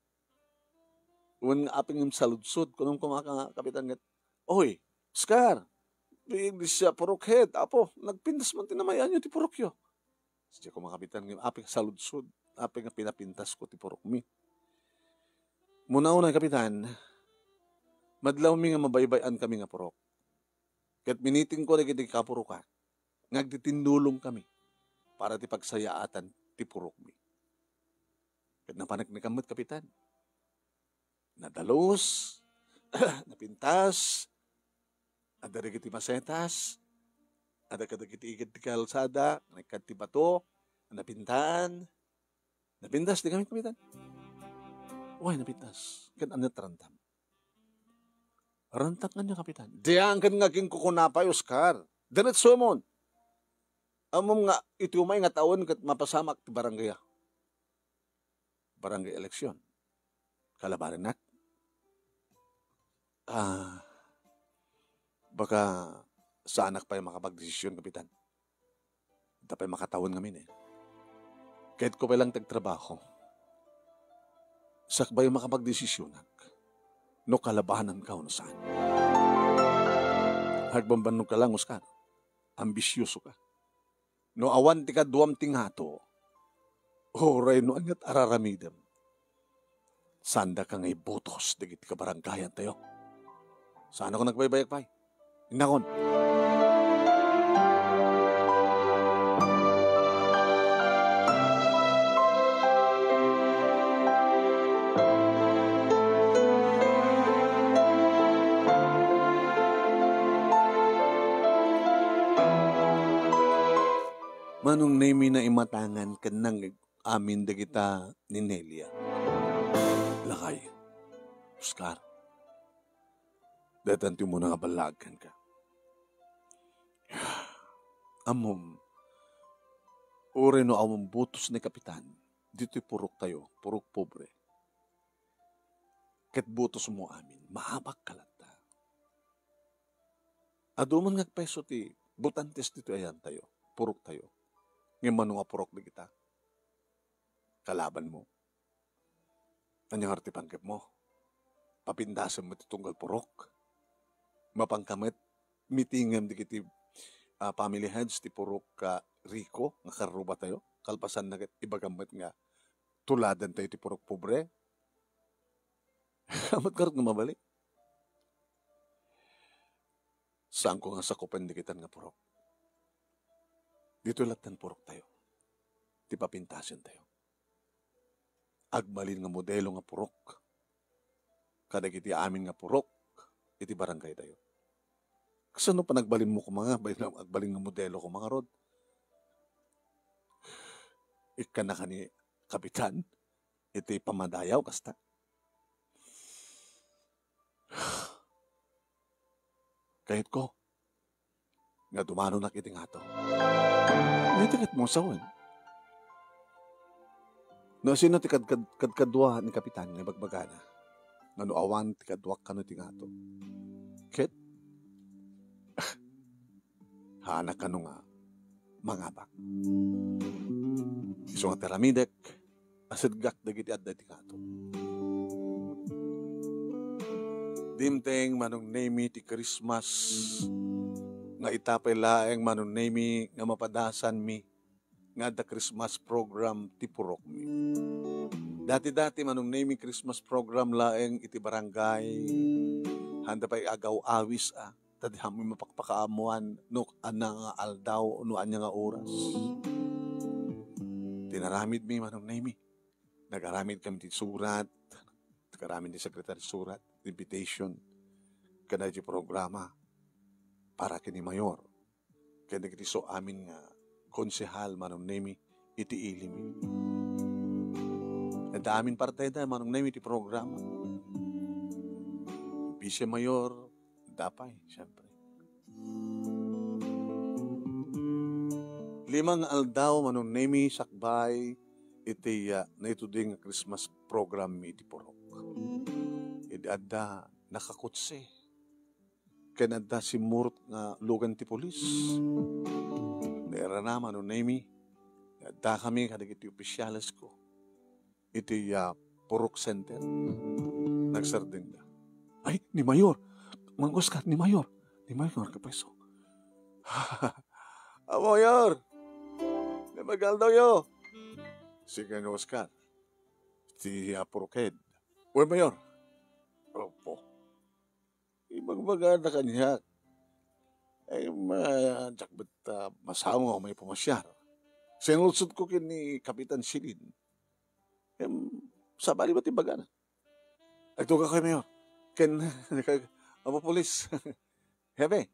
Wen nga apay ngem saludsod, kunam koma, kapitan, ket, "Oy, Oscar, big siya purok head, apo, nagpintas man ti namayaanyo ti purokyo." Sadiay koma, kapitan, ngem apay saludsod, apay nga pinapintasko ti purokmi. Muna-una, kapitan, madlawmi nga mabaybay-an kami nga purok. Ket minitingko dagiti kapurokan nga agtitinnulong kami para ti pagsayaatan ti purokmi. Ket napaneknekan met, kapitan. Nadalus, napintas, adda dagiti masetas, adda kadagiti igid ti kalsada, naikkad ti bato, napintan, napintas, di kami, kapitan? Way, napintas. Ket ania ti rantam? Rantak nga niya, kapitan. Diyan ket nga aginkukuna pay, Oscar. Diretsomon. Ammom nga iti umay nga tawen ket mapasamak ti barangay, ah, barangay eleksyon. Kalabanennak? Ah, baka saanak pay makapagdesisyon, kapitan. Adda pay makatawen ngamin, eh. Kayatko pay lang ti agtrabaho. Sakbay makapagdesisyonak no kalabananka wenno saan. Agbambannog ka lang, Oscar. Ambisioso ka. No awan ti kaduam ti ngato, uray no aniat araramidem, saandaka nga ibotos dagiti kabaranggayantayo. Saanakon nagbaybayag pay. Innakon. Manong Nemi, naimatangan ken nang-amin dagita ni Nelia. Lakay, Oscar, daytan ti umuna nga ballaag kenka. Ammom, uray no awan butos ni Kapitan, ditoy puroktayo, purok pobre. Ket butosmo amin, maabakka latta. Adu man nga agpayso ti botantes ditoy ayantayo, puroktayo. Ngem mano nga purok dagita? Kalabanmo. Ania ngarud ti panggepmo? Papindasenmo ti tunggal purok? Mapanka met mitingem dagiti, ah, family heads ti purok, ah, riko nga karrubatayo? Kalpasanna ket ibagam met nga tuladantayo ti purok pobre? Amat ngarud nga mabali? Saanko nga sakupen dagitan nga purok. Ditoy lattan puroktayo. Ti papintasentayo. Agbalin nga modelo nga purok kadagiti amin nga purok iti barangaytayo. Kasano panagbalinmo koma nga agbalin nga modelo koma ngarud? Ikkannaka ni Kapitan iti pammadayaw kasta? Kayatko nga dumanonak iti ngato. Ngem ti kayatmo sawen. No asino ti kad-, kad-, kadkadua ni Kapitan nga ibagbagana nga no awan ti kaduak kano iti ngato? Ket, ah, haanna kano nga mangabak. Isu nga ti aramidek, asidgak dagiti adda iti ngato. Dimteng, Manong Nemi, ti Christmas nga ita pay laeng, Manong Nemi, nga mapadasanmi nga adda Christmas program ti purokmi. Dati-dati, Manong Nemi, Christmas program laeng iti barangay. Haanda pay agaw-awis a, ta di kami mapakpakaammoan no ania nga aldaw, no ania nga oras. Ti inaramidmi, Manong Nemi, nagaramid kami ti surat, nagaramid ti sekretary surat, invitation, ken dagiti programa para ken ni Mayor, ken dagiti isu amin nga konsehal, Manong Nemi, iti ilimi. Adda amin partida, Manong Nemi, ti programa. Vice Mayor, adda pay, siyempre. Lima nga aldaw, Manong Nemi, sakbay iti, ah, naitudi nga Christmas program mi iti purok. Idi adda nakakutse ken adda simmurot nga lugan ti pulis. Nairana, Manong Nemi, nga addakami kadagiti opisyalesko iti, ah, Purok Center. Nagsardengda. "Ay, ni Mayor! Mang Oscar, ni Mayor! Ni Mayor, kapweso." "Ah, Mayor! Ni magaldawyo!" Sige ni Oscar. Ti, ah, Purok Head. "Uy, Mayor!" "Opo." Ibagbagada kaniak. Ay, ma-, diak met, ah, masango a maipamasiar. Sinaludsodko ken ni Kapitan Silin. Em, sabali met ti bagana. Agtugak kay Mayor. Ken, Apo Pulis. Hepe.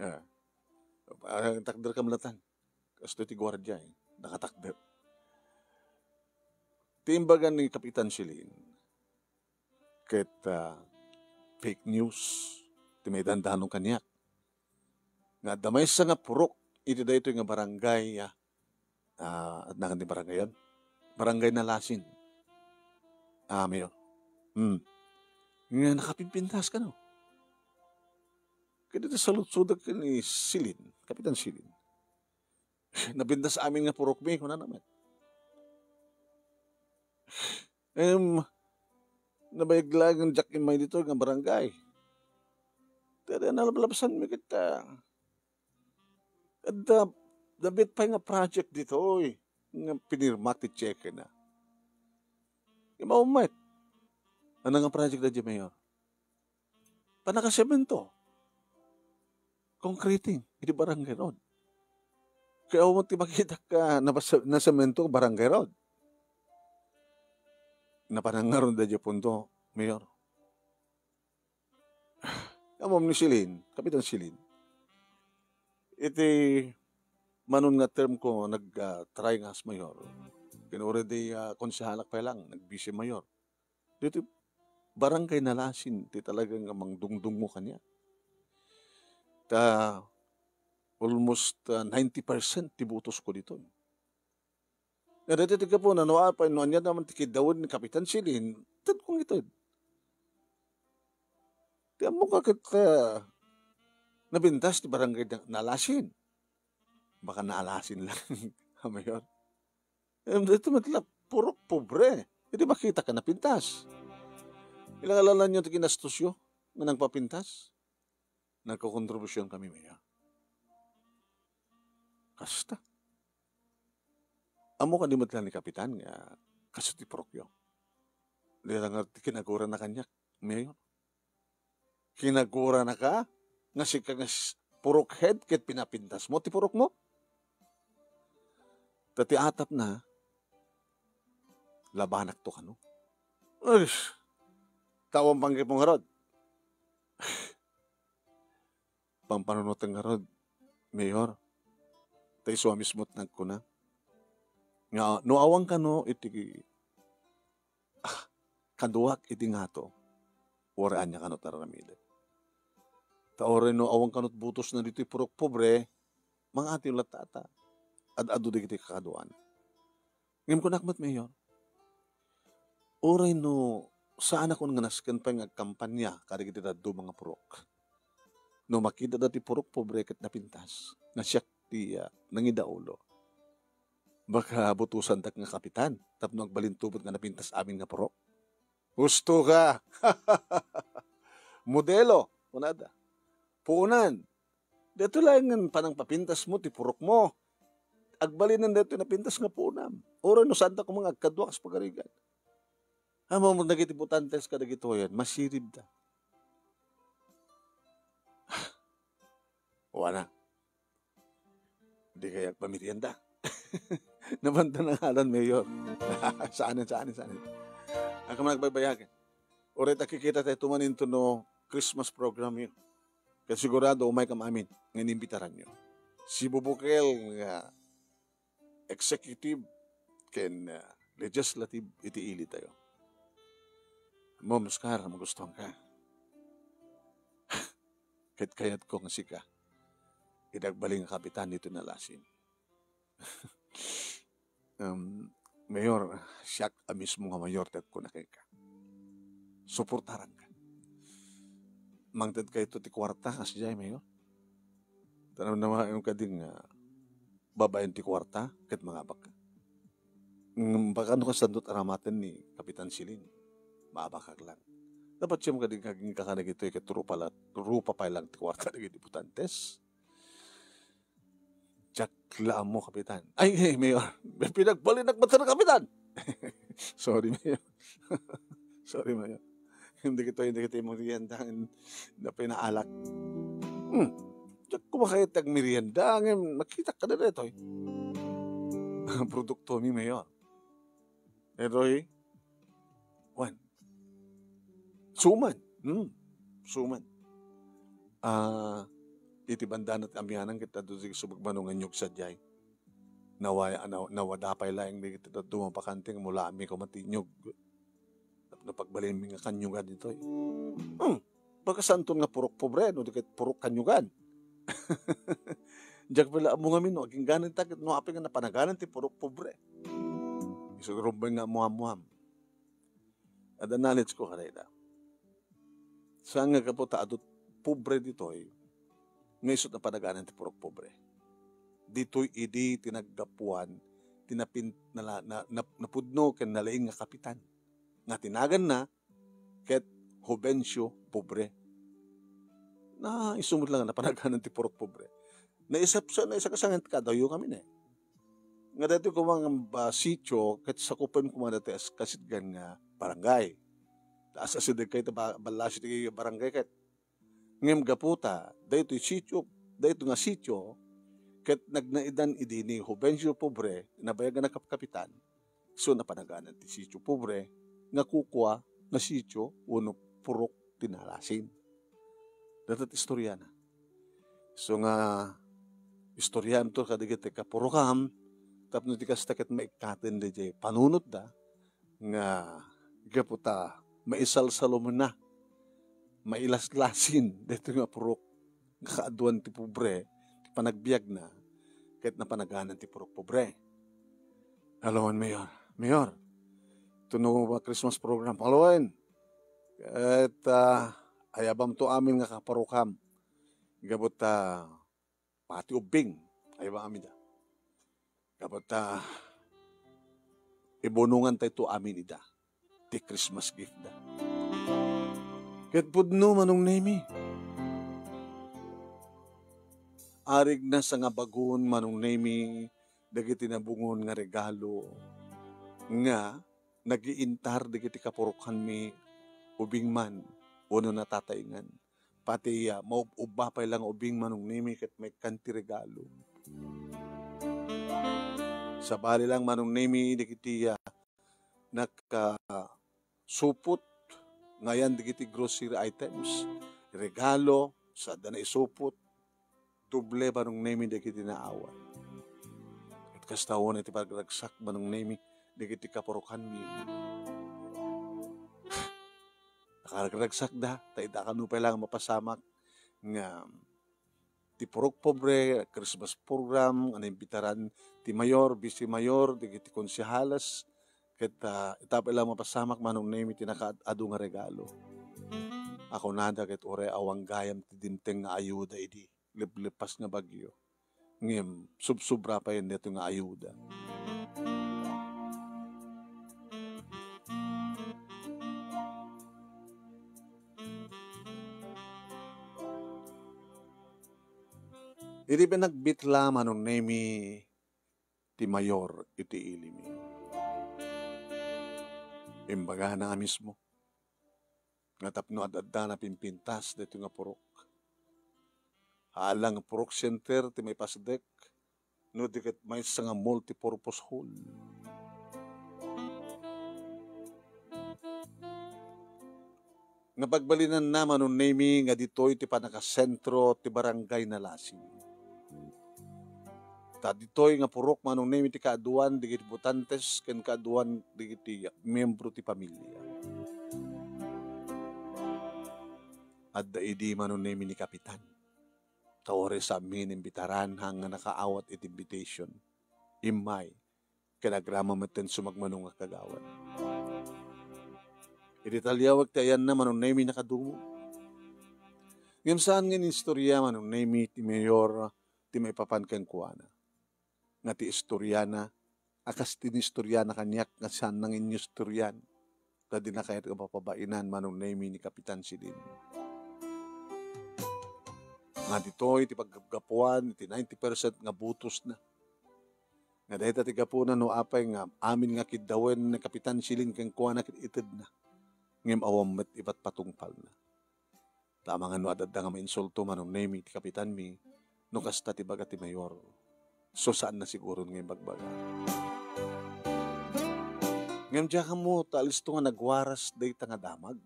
Ah. Ah, takder ka malatan. Kastoy ti guardia, eh. Nakatakder. Ti imbaga ni Kapitan Silin, ket, ah, fake news ti maidandanon kaniak. Nga adda maysa nga purok iti daytoy nga barangay, ah, ah, adda nga ti barangayon? Barangay Nalasin. Ah, Mayor. Hmm. Nga nakapimpintas kano. Ket iti saludsodek ken ni Silin, Kapitan Silin. "Napintas amin nga purok mi," kunana met. Em, nabayag laeng diak immay ditoy nga barangay. Ket nalablabsanmi ket, ah, adda, adda met pay nga project ditoy nga pinirmak ti tseke na. Imaw met. Ania nga project daydiay, Mayor? Pannakasemento. Concreting iti barangay road. Kaya mo ti makitak nga nabasa-, nasemento barangay road. Napanangaron da di pundo, Mayor. Amom ni Silin, Kapitan Silin. Iti Manon nga term ko, nag, ah, try nga as mayor. Ken already, ah, konsehalak pay lang, nag-vice mayor. Ditoy barangay Nalasin ti talaga nga mangdungdungngo kaniak. Ta almost, ah, ninety percent ti botos ko ditoy. Nga ditoy ti gapuna, no apay, no ania naman ti kidawed ni Kapitan Silin, ted kong ited. Ti ammok nga ket, ah, napintas ti barangay na-, Nalasin. Baka naalasin lang a mayor. Em, dito met la, purok pobre. Idi makita ka napintas. Ilang alalan nyo ti kinastosyo nga nagpapintas? Nagkokontribusyon kami, Mayor. Kasta. Ammo kadi met la ni Kapitan nga kaso ti purokyo. Di la nga ti kinagura na kaniak, Mayor. Kinagura na ka nga sika nga s-, purok head ket pinapintas mo ti purok mo? Ta ti atap na, labanak to kano. Uy, tawang panggep mo ngarud. Pampanunoten ngarud, Mayor. Ta isu a mismo ti nagkuna nga no awan kano iti ah, kaduak iti ngato, uray ania kano ti aramidek. Ta uray no awan kano ti butosna ditoy purok pobre, mangati latta ta ad-adu dagiti kakaduan. Ngem kunak met, Mayor, uray no saanakon nga nasken pay nga agkampanya kadagiti dadduma nga purok. No makita da ti purok pobre ket napintas, nga siak ti, ah, nangidaulo. Baka butusandak nga kapitan tapno agbalin to met nga napintas amin nga purok. Husto ka! Modelo, kunada. Puonan. Daytoy laengen panangpapintas mo ti purok mo. Agbalinen daytoy napintas nga puonam. Uray no saanta koma nga agkadua kas pagarigan. Ammom dagiti botantes kadagitoyen, masirib da. Wana. Di kaya agpamirienda. Nabanta na nga alan, Mayor. Saanen, saanen, saanen. Ang kamang nagbaybayagan. Uray ta kikita tayo tumanin to no Christmas program yun. Kaya sigurado, umay kam amin nga inimbitaran nyo. Si Bubukel nga executive ken, ah, legislative iti ili tayo. Mom Oscar, magustuhan ka. Ket kayat ko nga sika. Idagbaling nga kapitan dito na lasin. Um, Mayor, siak a mismo nga mayor, tet ko na kay ka. Suportaran ka. Mangted kayto ti kwarta, kas jay, Mayor. Tanam naman yung kading, ah, babaen ti kuarta ket mangabak. Ngem baka no kasandot aramaten ni Kapitan Silin, maabakak lang. Dapat siyem kadi kaging kakana gitoy ket rupa la, rupa pay lang ti kuarta dagiti botantes. Diak la ammo, Kapitan. Ay, eh, Mayor, pinagbalinak met, Kapitan. Sorry, Mayor. Sorry, Mayor. Hindi kita, hindi kita yung merienda. Napinaalak. Hmm. Diak kumakayat agmerienda, ngem makita ka na detoy. Produkto mi, Mayor. Detoy, wan. Suman. Hmm. Suman. Ah, iti banda na ti amianan ket adu ti subagmano nga nyug sadiay. Nawa-, naw-, nawada pay laeng dagiti dadduma bakante nga mula mi koma ti nyug. Tapno pagbalinmi nga kanyugan ditoy. Hmm. Baka santon nga purok pobre, no, di ket purok kanyugan. Diak pala ammo ngamin, no, agingganan ta ket no apay nga napanaganan ti purok pobre. Isu rumbay nga amuamuam. Adda knowledge ko kadayta. Saan nga gapu ta adu pobre ditoy, nga isu napanaganan ti purok pobre. Ditoy idi ti naggapuan, ti napin-, nala-, na-, nap-, napudno ken nalaing nga kapitan. Nga tinaganna, ket Jovencio Pobre. Na, isu met lang napanaganan ti purok pobre. Naisapsa, naisakasangan ti kadayo kami ne. Nga daytoy koma nga, ah, sitio, ket sakupen koma daytoy as-, kasidgan nga barangay. Ta as-, asideg kay ta ba-, ballasi ti barangay ket. Ngem gapu ta, daytoy sitio, daytoy nga sitio, ket nagnaidan idi ni Jovencio Pobre, nabayagan a kap-, kapitan, so napanaganan ti sitio pobre, nga kukua nga sitio wenno purok ti nalasin. Dayta ti istoriana. So nga, istoryaemto kadagiti kapurokam, tapno ti kasta ket maikkaten daydiay panunotda nga gapu ta maisalsalumna, mailaslasin daytoy nga purok nga kaaduan ti pobre ti panagbiagna ket napanaganan ti purok pobre. Hello, Mayor. Mayor, ito no ba Christmas program? Hello, ket, ah, ayabamto amin nga kaparokam. Gapu ta pati ubbing, ayabam amin da. Gapu ta ibunongan tayo amin ida ti Christmas gift da. Ket pudno, Manong Nemi. Arigna sa nga bagon, Manong Nemi, dagiti nabungon nga regalo nga nagiintar dagiti kapurokanmi, ubing man wenno natatayngan. Pati, ah, maub-ubba pay la nga ubing, Manong Nemi, ket maikkan ti regalo. Sabali lang, Manong Nemi, dagiti, ah, naka-, supot nga ayan dagiti grocery items, regalo, sa adda naisupot, doble, Manong Nemi, dagiti naawat. Ket kasta unay ti pagragsak, Manong Nemi, dagiti kapurokanmi. Nakaragragsak da, ta ita kano pay lang mapasamak nga ti purok pobre, Christmas program, nga naimbitaran ti mayor, vice mayor, dagiti konsehales, ket, ah, ita pay lang mapasamak, Manong Nemi, ti nakaad-adu nga regalo. A kunada ket uray awan gayam ti dimteng nga ayuda idi leblepas nga bagyo. Ngem subsobra pay daytoy nga ayuda. Idi pinagbitla, Manong Nemi, ti mayor iti ilimi. Imbagana a mismo nga tapno ad-addana pimpintas daytoy nga purok. Haan lang nga purok center ti maipasdek, no di ket maysa nga multipurpose hall. Nga pagbalinanna, Manong Nemi, nga ditoy ti pannakasentro ti Barangay Nalasing. Ta ditoy nga purok, Manong Nemi, ti kaaduan dagiti botantes ken kaaduan dagiti miyembro ti pamilya. Adda idi, Manong Nemi, ni Kapitan. Ta uray sa amin imbitaran, haan nga nakaawat iti invitation. Immay, ken agrama metten sumagmamano nga kagawad. Idi talliawek ti ayanna, Manong Nemi, nakadumog. Ngem saan nga inistorya, Manong Nemi, ti mayor ti maipapan kenkuana. Nga ti istoriana, a kas ti inistoriana kaniak nga saanna nga inistorian, ta dina kayat nga papabainan, Manong Nemi, ni Kapitan Silin. Nga ditoy ti paggapgapuan iti ninety percent nga butosna. Nga dayta ti gapuna no apay nga amin nga kiddawen ni Kapitan Silin kenkuana ket itedna. Ngem awan met ipatpatungpalna. Ta amangan no adda nga mainsulto, Manong Nemi, ti kapitanmi, no kasta ti baga ti mayor. So, saanna siguron nga imbagbaga. Ngem diak ammo ta alisto nga nagwaras dayta nga damag.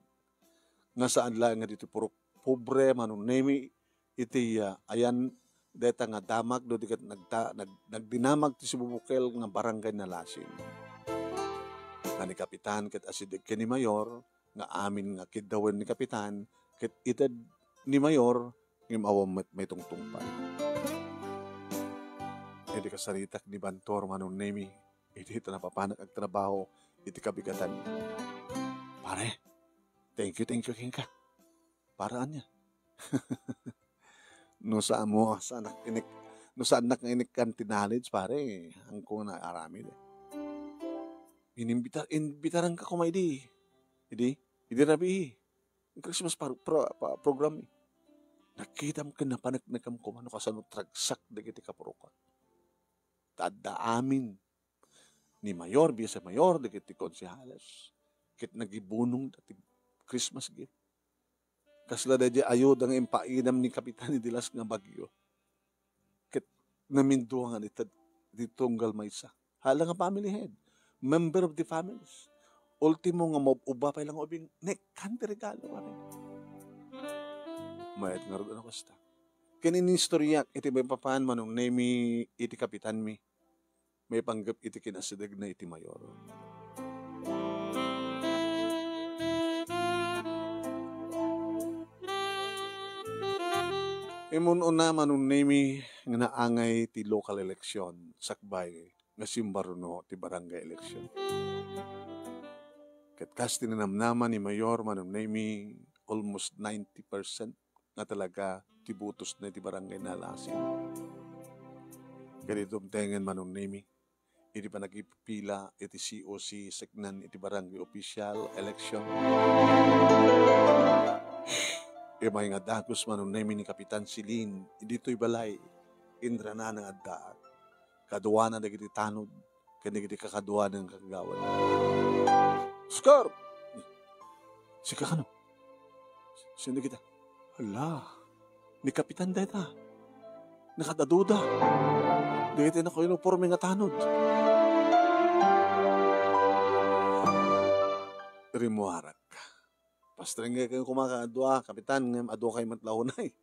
Nga saan laeng nga ditoy purok pobre, Manong Nemi, iti, ah, ayan dayta nga damag, no di ket nagda-, nag-, nagdinamag ti sibubukel nga Barangay Nalasing. Nga ni Kapitan ket asideg ken ni Mayor, nga amin nga kiddawen ni Kapitan, ket ited ni Mayor, ngem awan met maitungtungpal. Idi kasaritak ni Bantor, Manong Nemi, idi ta napapanak agtrabaho iti kabigatan. Pare, thank you, thank you kenka. Para ania? No saan mo, saanak inik-, no saannak nga inikkan ti knowledge, pare, haanko nga aramid, eh. Inimbita-, imbitaranka koma idi, idi, idi rabii. Christmas par-, pro-, pa-, program, eh. Nakitam ken napaneknekem koma no kasano ti ragsak dagiti kapurokan. Ta adda amin ni Mayor, Vice Mayor, dagiti konsehales, ket nagibunongda ti Christmas gift. Kasla daydiay ayuda nga impainam ni Kapitan idi las nga bagyo. Ket naminduangan ita ti tunggal maysa. Hala nga family head, member of the families. Ultimo nga maub-ubba pay lang ubing, naikkan ti regalo, pare. Mayat ngarud a no kasta. Ken inistoriak iti maipapan Manong Nemy iti kapitanmi maipanggep iti kinasidegna iti mayor. Immun-una Manong Nemy nga naangay ti local election sakbay nga simmaruno ti barangay election. Ket kas ti ninamnama ni Mayor Manong Nemy, almost ninety percent nga talaga ti butosna iti barangay Nalasin. Ket iti dumtengen Manong Nemy, iti panagpipila iti C O C seknan iti barangay official election. Imay nga dagus Manong Nemy ni Kapitan Celine, ditoy balay, inrana nga addaak. Kaduana dagiti tanod, ken dagiti kakaduana nga kagawad. Oscar! Sika kano? Sino kita? Hala, ni Kapitan dayta. Nakadaduda. Dagiti naka-uniforme nga tanod. Rimuarak. Pastrenggen koma kadua, Kapitan, ngem adu kay met la unay.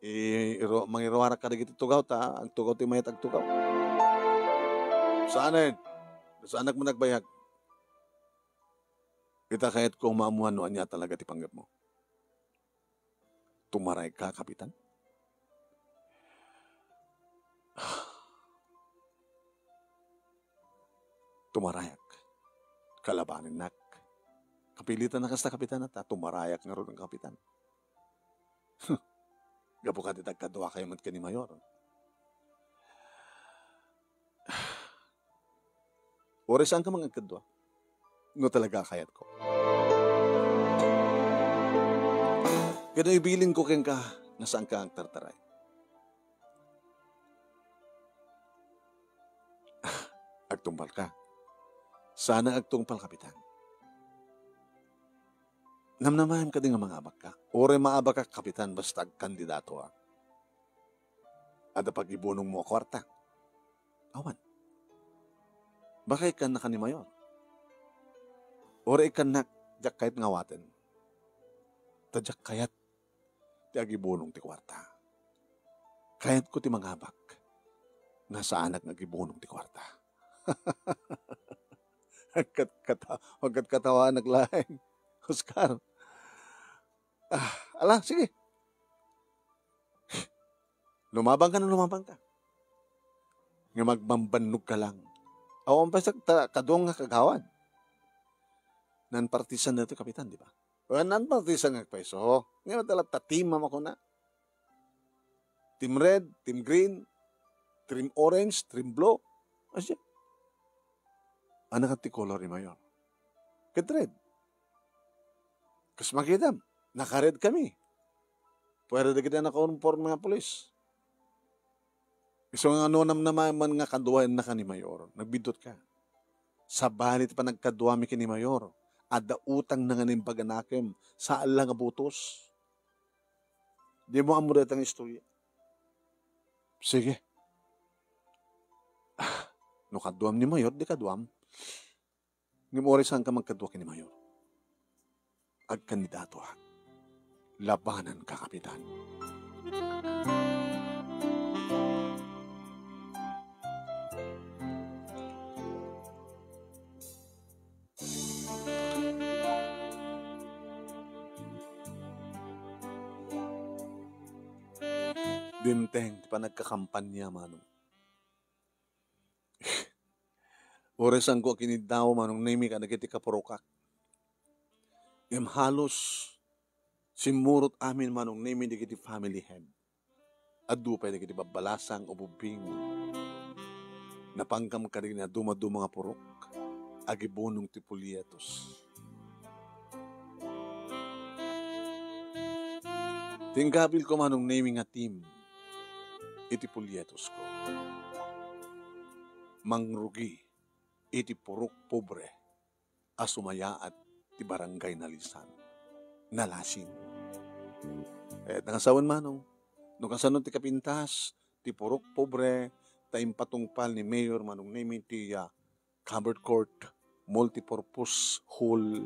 I-, iru-, mangiruarak kadagiti tugaw, ta agtugaw ti mayat agtugaw. Saanen? Saanak man agbayag? Ita kayatko nga maammuan no ania talaga ti panggepmo. Tumarayka, Kapitan? Tumarayak. Kalabanennak. Kapilitan na kasta, Kapitan, ta tumarayak ngarud nga Kapitan. Gapu kadi ta agkadua kayo met ken ni Mayor. Uray saanka man agkadua, no talaga kayatko. Ket no ibilin ko kenka nga saanka agtartaray. Agtungpalka. Saan nga agtungpal, Kapitan. Namnamaem kadi nga mangabakka? Uray maabakak, Kapitan, basta agkandidatoak. Adda pagibunongmo a kuarta? Awan. Baka ikkannaka ni Mayor. Uray ikkannak, diak kayat nga awaten. Ta diak kayat ti agibunong ti kuarta. Kayatko ti mangabak nga saanak nga agibunong ti kuarta. Agkatkata-, agkatkatawanak laeng, Oscar. Ah, ala, sige. Lumabangka na lumabangka. Nga magbambannogka lang. Awan pay sa ta-, kadua nga kagawad. Non-partisan daytoy, Kapitan, di ba? Well, non-partisan nga agpayso. Nga madalat ta team a makuna. Team red, team green, team orange, team blue. Asya. Ania ket ti color ni Mayor? Ket red. Kas makitam, naka-red kami. Puwera dagiti naka-uniform nga pulis. Isu nga no namnamaem man nga kaduaennaka ni Mayor, nagbiddutka. Sabali ti panagkaduami ken ni Mayor, adda utangna nga naimbag a nakem, saan la nga butos. Dimo ammo dayta nga istorya. Sige. Ah, no kaduam ni Mayor, di kaduam. Ngem uray saanka magkadua ken ni Mayor. Agkandidatoak. Labananka, Kapitan. Dimteng ti panagkakampanya, Manong. Uray saanko a kiniddaw, Manong Nemy, kadagiti kapurokak. Ngem halos simmurot amin, Manong Nemy, dagiti family head. Adu pay dagiti babbalasang, ububbing. Napankam kadagiti nadumaduma nga purok. Agibunong ti polyetos. Ti inggabilko, Manong Nemy, nga team iti polyetosko. Mangrugi iti purok pobre a sumayaat ti barangay Nalisan, Nalasin. Eh, nangasawen, Manong, no kasano ti kapintas ti purok pobre ta impatungpal ni Mayor Manong Nemy ti, ah, covered court, multipurpose hall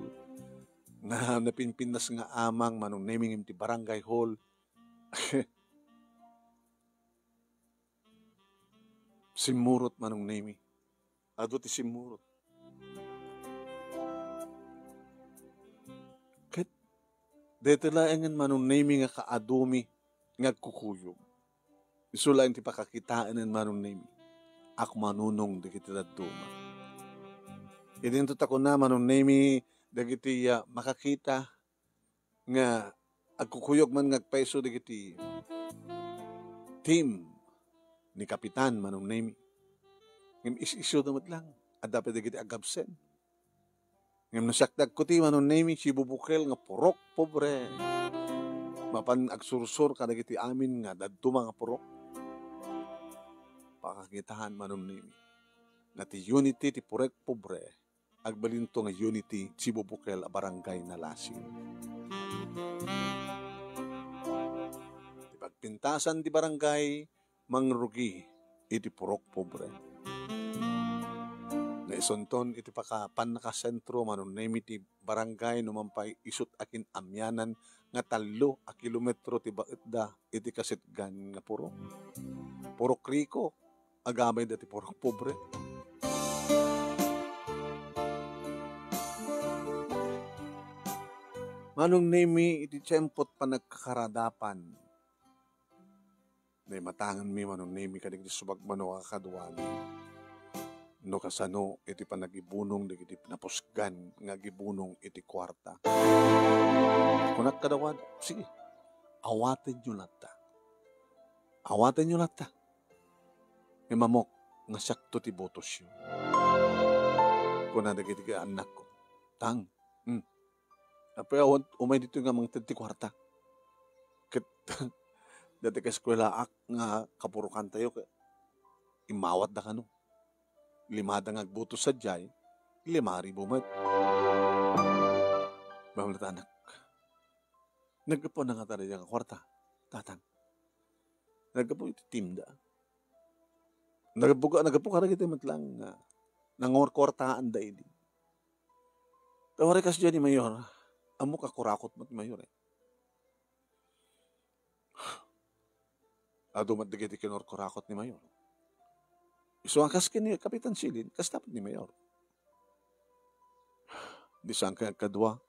nga napinpintas nga amang Manong Nemy ngem ti barangay hall. Simmurot, Manong Nemi. Adu ti simmurot. Ket daytoy laengen, Manong Nemi, nga kaadumi nga agkukuyog. Isu laeng ti pakakitaen, Manong Nemi, a kumanunong dagiti dadduma. Idinto ta kuna, Manong Nemi, dagiti, ah, makakita nga agkukuyog man nga agpayso dagiti team ni Kapitan, Manong Nemi. Ngem is-isu da met lang, adda pay dagiti agabsen. Ngem no siak ti agkuti, Manong Nemi, sibubukel nga purok pobre. Mapan agsursor kadagiti amin nga dadduma nga purok. Pakakitaen, Manong Nemi, nga ti unity ti purok pobre, agbalinto nga unity sibubukel a barangay nalasin. Ti pagpintasan ti barangay mangrugi iti purok pobre. Naisunton iti paka-, pannakasentro, Manong Nemi, ti barangay no man pay isut' a kin-amianan nga tallo a kilometro ti baetda iti kasetgan nga purok. Purok riko, agamay dati purok pobre. Manong Nemi, iti tiempot panagkakaradapan, naimatanganmi, Manong Nemi, kadagiti sumagmamano a kakaduami. No kasano iti panagibunong dagiti napusgan nga agibunong iti kuarta. Kunak kadakuada, "Sige, awatenyo latta. Awatenyo latta. Ngem ammok nga siakto ti botosyo." Kuna dagiti annakko, "Tang, hmm, apay awan umay ditoy nga mangted ti kuarta? Ket dati kaeskuelaak nga kapurokantayo, ket immawatda kano. Limada nga agbotos sadiay, lima ribu met." Mamlatanak. Naggapu na nga ta dayta nga kuarta, Tatang. Naggapu iti teamda. Naggapu, naggapu kadagiti met lang nga nangorkuartaanda idi. Ta uray kasdiay ni Mayor, ammok a kurakot met ni Mayor, eh. Adu met dagiti kinurkurakot ni Mayor. Isu a kas ken ni Kapitan Silin, kasta met ni Mayor. Di saan kay agkadua?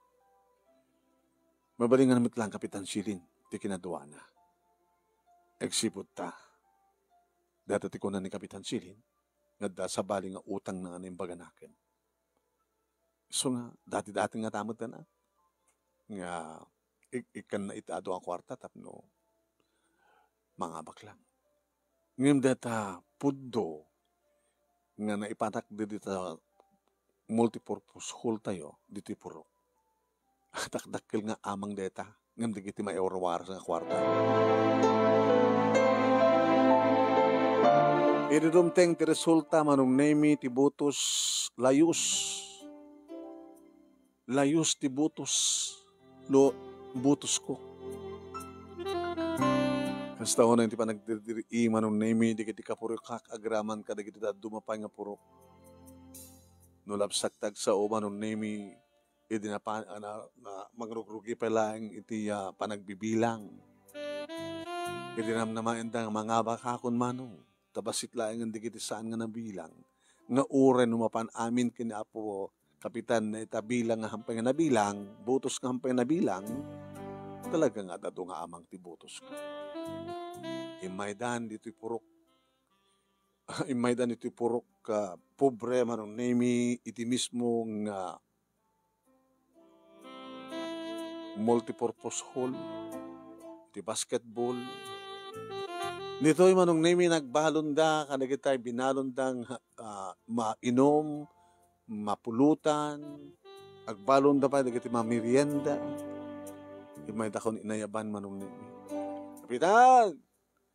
Mabalingan met lang Kapitan Silin ti kinaduana. Agsipud ta, dayta ti kuna ni Kapitan Silin nga adda sabali nga utangna nga naimbaganaken. Isu nga, dati-dati nga tamet dana nga ik-, ikkanna iti adu a kuarta tapno mangabak lang. Ngem dayta pudno nga naipatak dita multipurpose hall tayo ditoy purok. Dakdakkel nga amang dayta, ngem dagiti maiwarwaras nga kuarta. Idi dumteng ti resulta, Manong Nemi, ti botos, layus. Layus ti botos, no, botosko. Kasta unay ti panagdirdiri-, Manong Nemi, dagiti kapurokak agraman kadagiti dadduma pay nga purok. No labsak ti agsao, Manong Nemi, idi napa-, na, na, mangrugruggi pay laeng iti, ah, panagbibilang. Idi namnamaenda nga mangabakakon, Manong, ta bassit laengen dagiti saan nga nabilang, nga uray no mapan amin ken ni Apo Kapitan nga ita bilang nga hampay nga nabilang, botos nga hampay nga nabilang, talaga nga adda adu nga amang ti botos. Immaydan ditoy purok, immaydan ditoy purok nga pobre, Manong Nemi, iti mismo nga multipurpose hall, ti basketball. Ditoy, Manong Nemi, nagbalonda kadagiti binalonda nga, ah, mainum, mapulutan, agbalonda pay dagiti mamerienda. Immaydakon inayaban, Manong Nemi. Kapitan!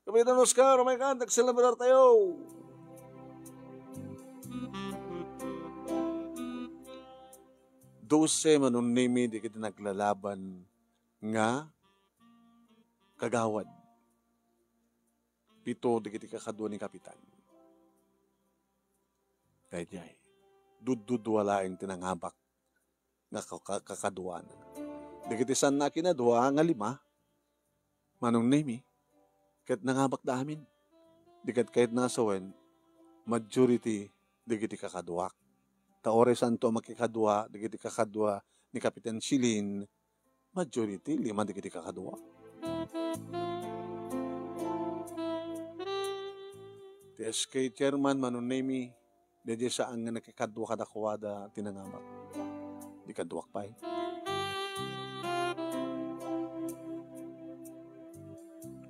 Kapitan Oscar, umay ka, nagselebrar tayo. Dose, Manong Nemi, dagiti naglalaban nga kagawad. Pito dagiti kakadua ni Kapitan. Daydiay, duddudua laeng ti nangabak nga ka-, ka-, kakaduana. Dagiti saanna a kinadua nga lima, Manong Nemi, ket nangabakda amin. Di ket kayatna nga sawen, majority dagiti kakaduak. Ta uray saanto a makikadua dagiti kakadua ni Kapitan Silin, majority lima dagiti kakadua. Ti S K chairman, Manong Nemy, daydiay saan nga nakikadua kadakuada ti nangamak. Di kaduak pay.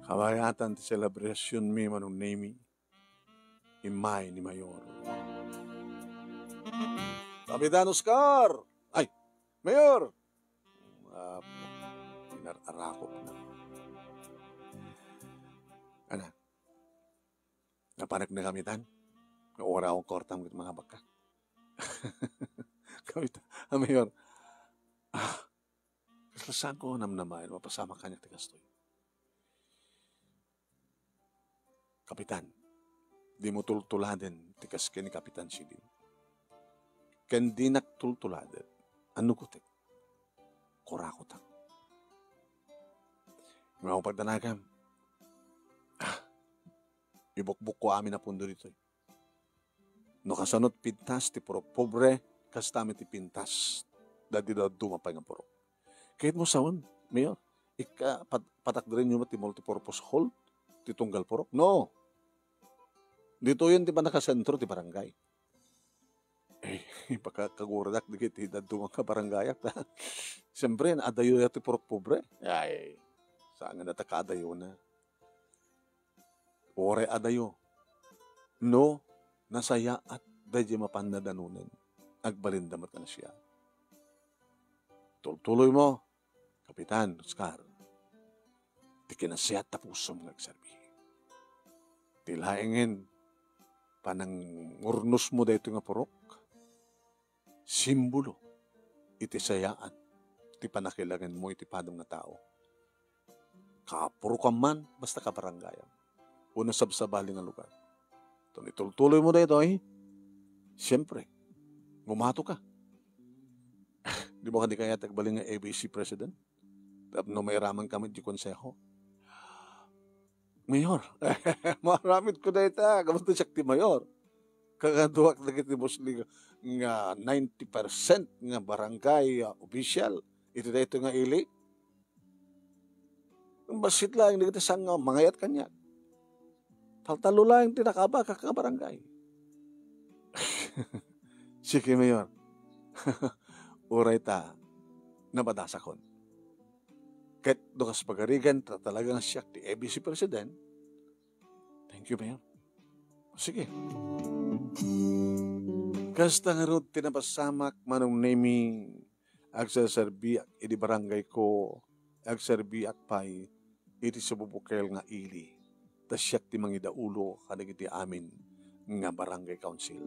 Kabayatan ti selebrasyonmi, Manong Nemy. Immay ni Mayor. Kapitan Oscar! Ay, Mayor! Ah, inar-arakop na. Ana, napanek na kamitan? Nga uray awan kwartam ket mga bakka. Kapitan, ah, Mayor. Ah, kasla saanko a namnamaen, mapasamak kaniak ti kastoy. Kapitan, dimo tultuladen ti kas ken ni Kapitan Silin. Ken dinak tultuladen, annukotek, kurakotak. Imaw pagdanagam. Ah, ibukbukko amin a pundo ditoy. No kasano ti pintas ti purok pobre, kasta met ti pintas dagiti dadduma pay nga purok. Ket mo sawen, Mayor, ikka, pat-, patakderenyo met ti multipurpose hall ti tunggal purok? No. Ditoyen ti pannakasentro ti barangay. Eh, ipakakaguradak dagiti dadduma nga barangayak ta. Siyempre, adayo ti purok pobre. Ay, saan nga data kaadayona. Uray adayo. No, nasayaat daydiay mapan nadanonen. Agbalinda met nga nasayaat. Tultuloymo, Kapitan Oscar, ti kinasayaat a pusom nga agserbi. Ti laengen, panangurnosmo daytoy nga purok, simbolo iti sayaat ti pannakailanganmo iti padem nga tao. Kapurokam man, basta kabarangayam. Wenno sabsabali nga lugar. Ton itultuloymo daytoy, siyempre, ngumatoka. Di ba kadi kayat agbalin nga A B C president? Tapno mairaman kami di konseho. Mayor, maaramidko dayta, gapu ta siak ti mayor. Kakaduak dagiti mostly nga, nga ninety percent nga barangay, ah, official. Iti daytoy nga ili. Bassit laeng dagiti saan nga mangayat kaniak. Taltallo laeng ti nakabakak nga barangay. Sige, Mayor. Uray ta, napadasakon. Ket no kas pagarigan ta talaga nga siak ti A B C president, thank you, Mayor. Sige. Kasta ngarud ti napasamak, Manong Nemy, agserserbiak idi barangayko, agserbiak pay iti sububukel nga ili. Ta siak ti mangidaulo kadagiti amin nga barangay council.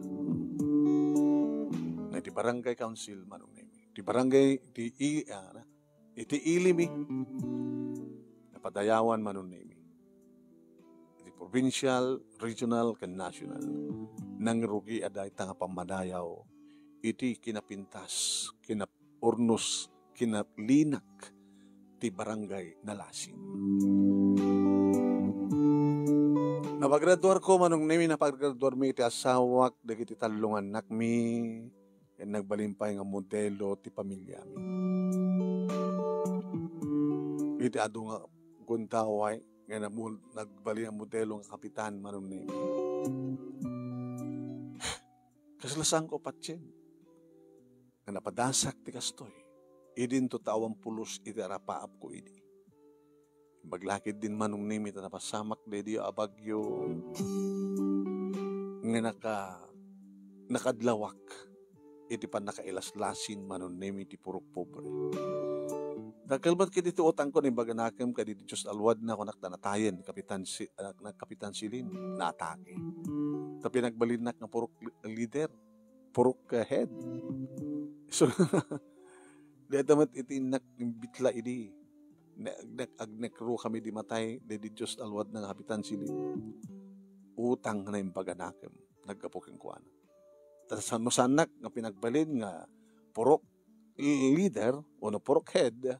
Nga iti barangay council, Manong Nemy. Iti barangay, iti i-, ah, iti ilimi. Napadayawan, Manong Nemy. Iti provincial, regional, ken national. Nangrugi a dayta nga pammadayaw iti kinapintas, kinaurnos, kinalinak ti barangay Nalasin. Napagraduarko, Manong Nemy, napagraduarmi iti asawak dagiti tallo nga annakmi, ken nagbalin pay nga modelo ti pamiliami. Iti adu nga gundaway nga namul-, nagbalin nga modelo nga kapitan, Manong Nemy. Kasla saanko patien nga napadasak ti kastoy. Idinto ta awan pulos iti arapaapko idi. Imbag la ketdin, Manong Nemy, ta napasamak daydi a bagyo nga naka-, nakadlawak iti pannakailaslasin, Manong Nemy, ti purok pobre. Dakkel met ketdi ti utangko, naimbaganakem kadagiti Dios a luadna, kunak ta natayen ni Kapitan Si-, ah, ni Kapitan Silin, naatake. Ta pinagbalinnak nga purok li-, leader, purok, ah, head. So, dayta met iti innak imbitla idi. Ne-, nek-, agnekro kami di matay, daydi Dios a luadna nga Kapitan Silin. Utang nga naimbaganakem, naggapu kenkuana. Ta sa-, no saannak nga pinagbalin nga purok leader, wenno purok head,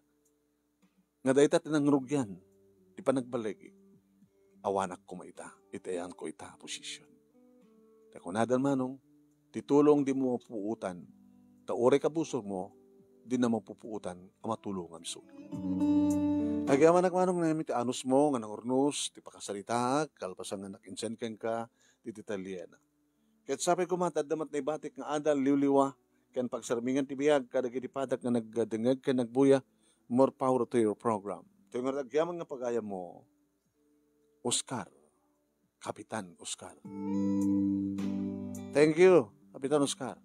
nga dayta ti nangrugian ti panagbaligi, awanak koma ita, iti ayanko ita a position. Ta kunadan, Manong, ti tulong dimo mapupuotan. Ta uray kabusormo, dina mapupuotan a matulongam isu. Agyamanak, Manong, ngem iti anusmo nga nangurnos ti pakasaritaak, kalpasan nga nakinsen kenka ti detalyenak. Ket sapay koma ta adda met naibatik nga adal, liwliwa, ken pagsarmingan ti biag kadagiti padak nga nagdengngeg ken nagbuya. More power to your program. Itoy ngarud agyaman nga pagayammo, Oscar. Kapitan Oscar. Thank you, Kapitan Oscar.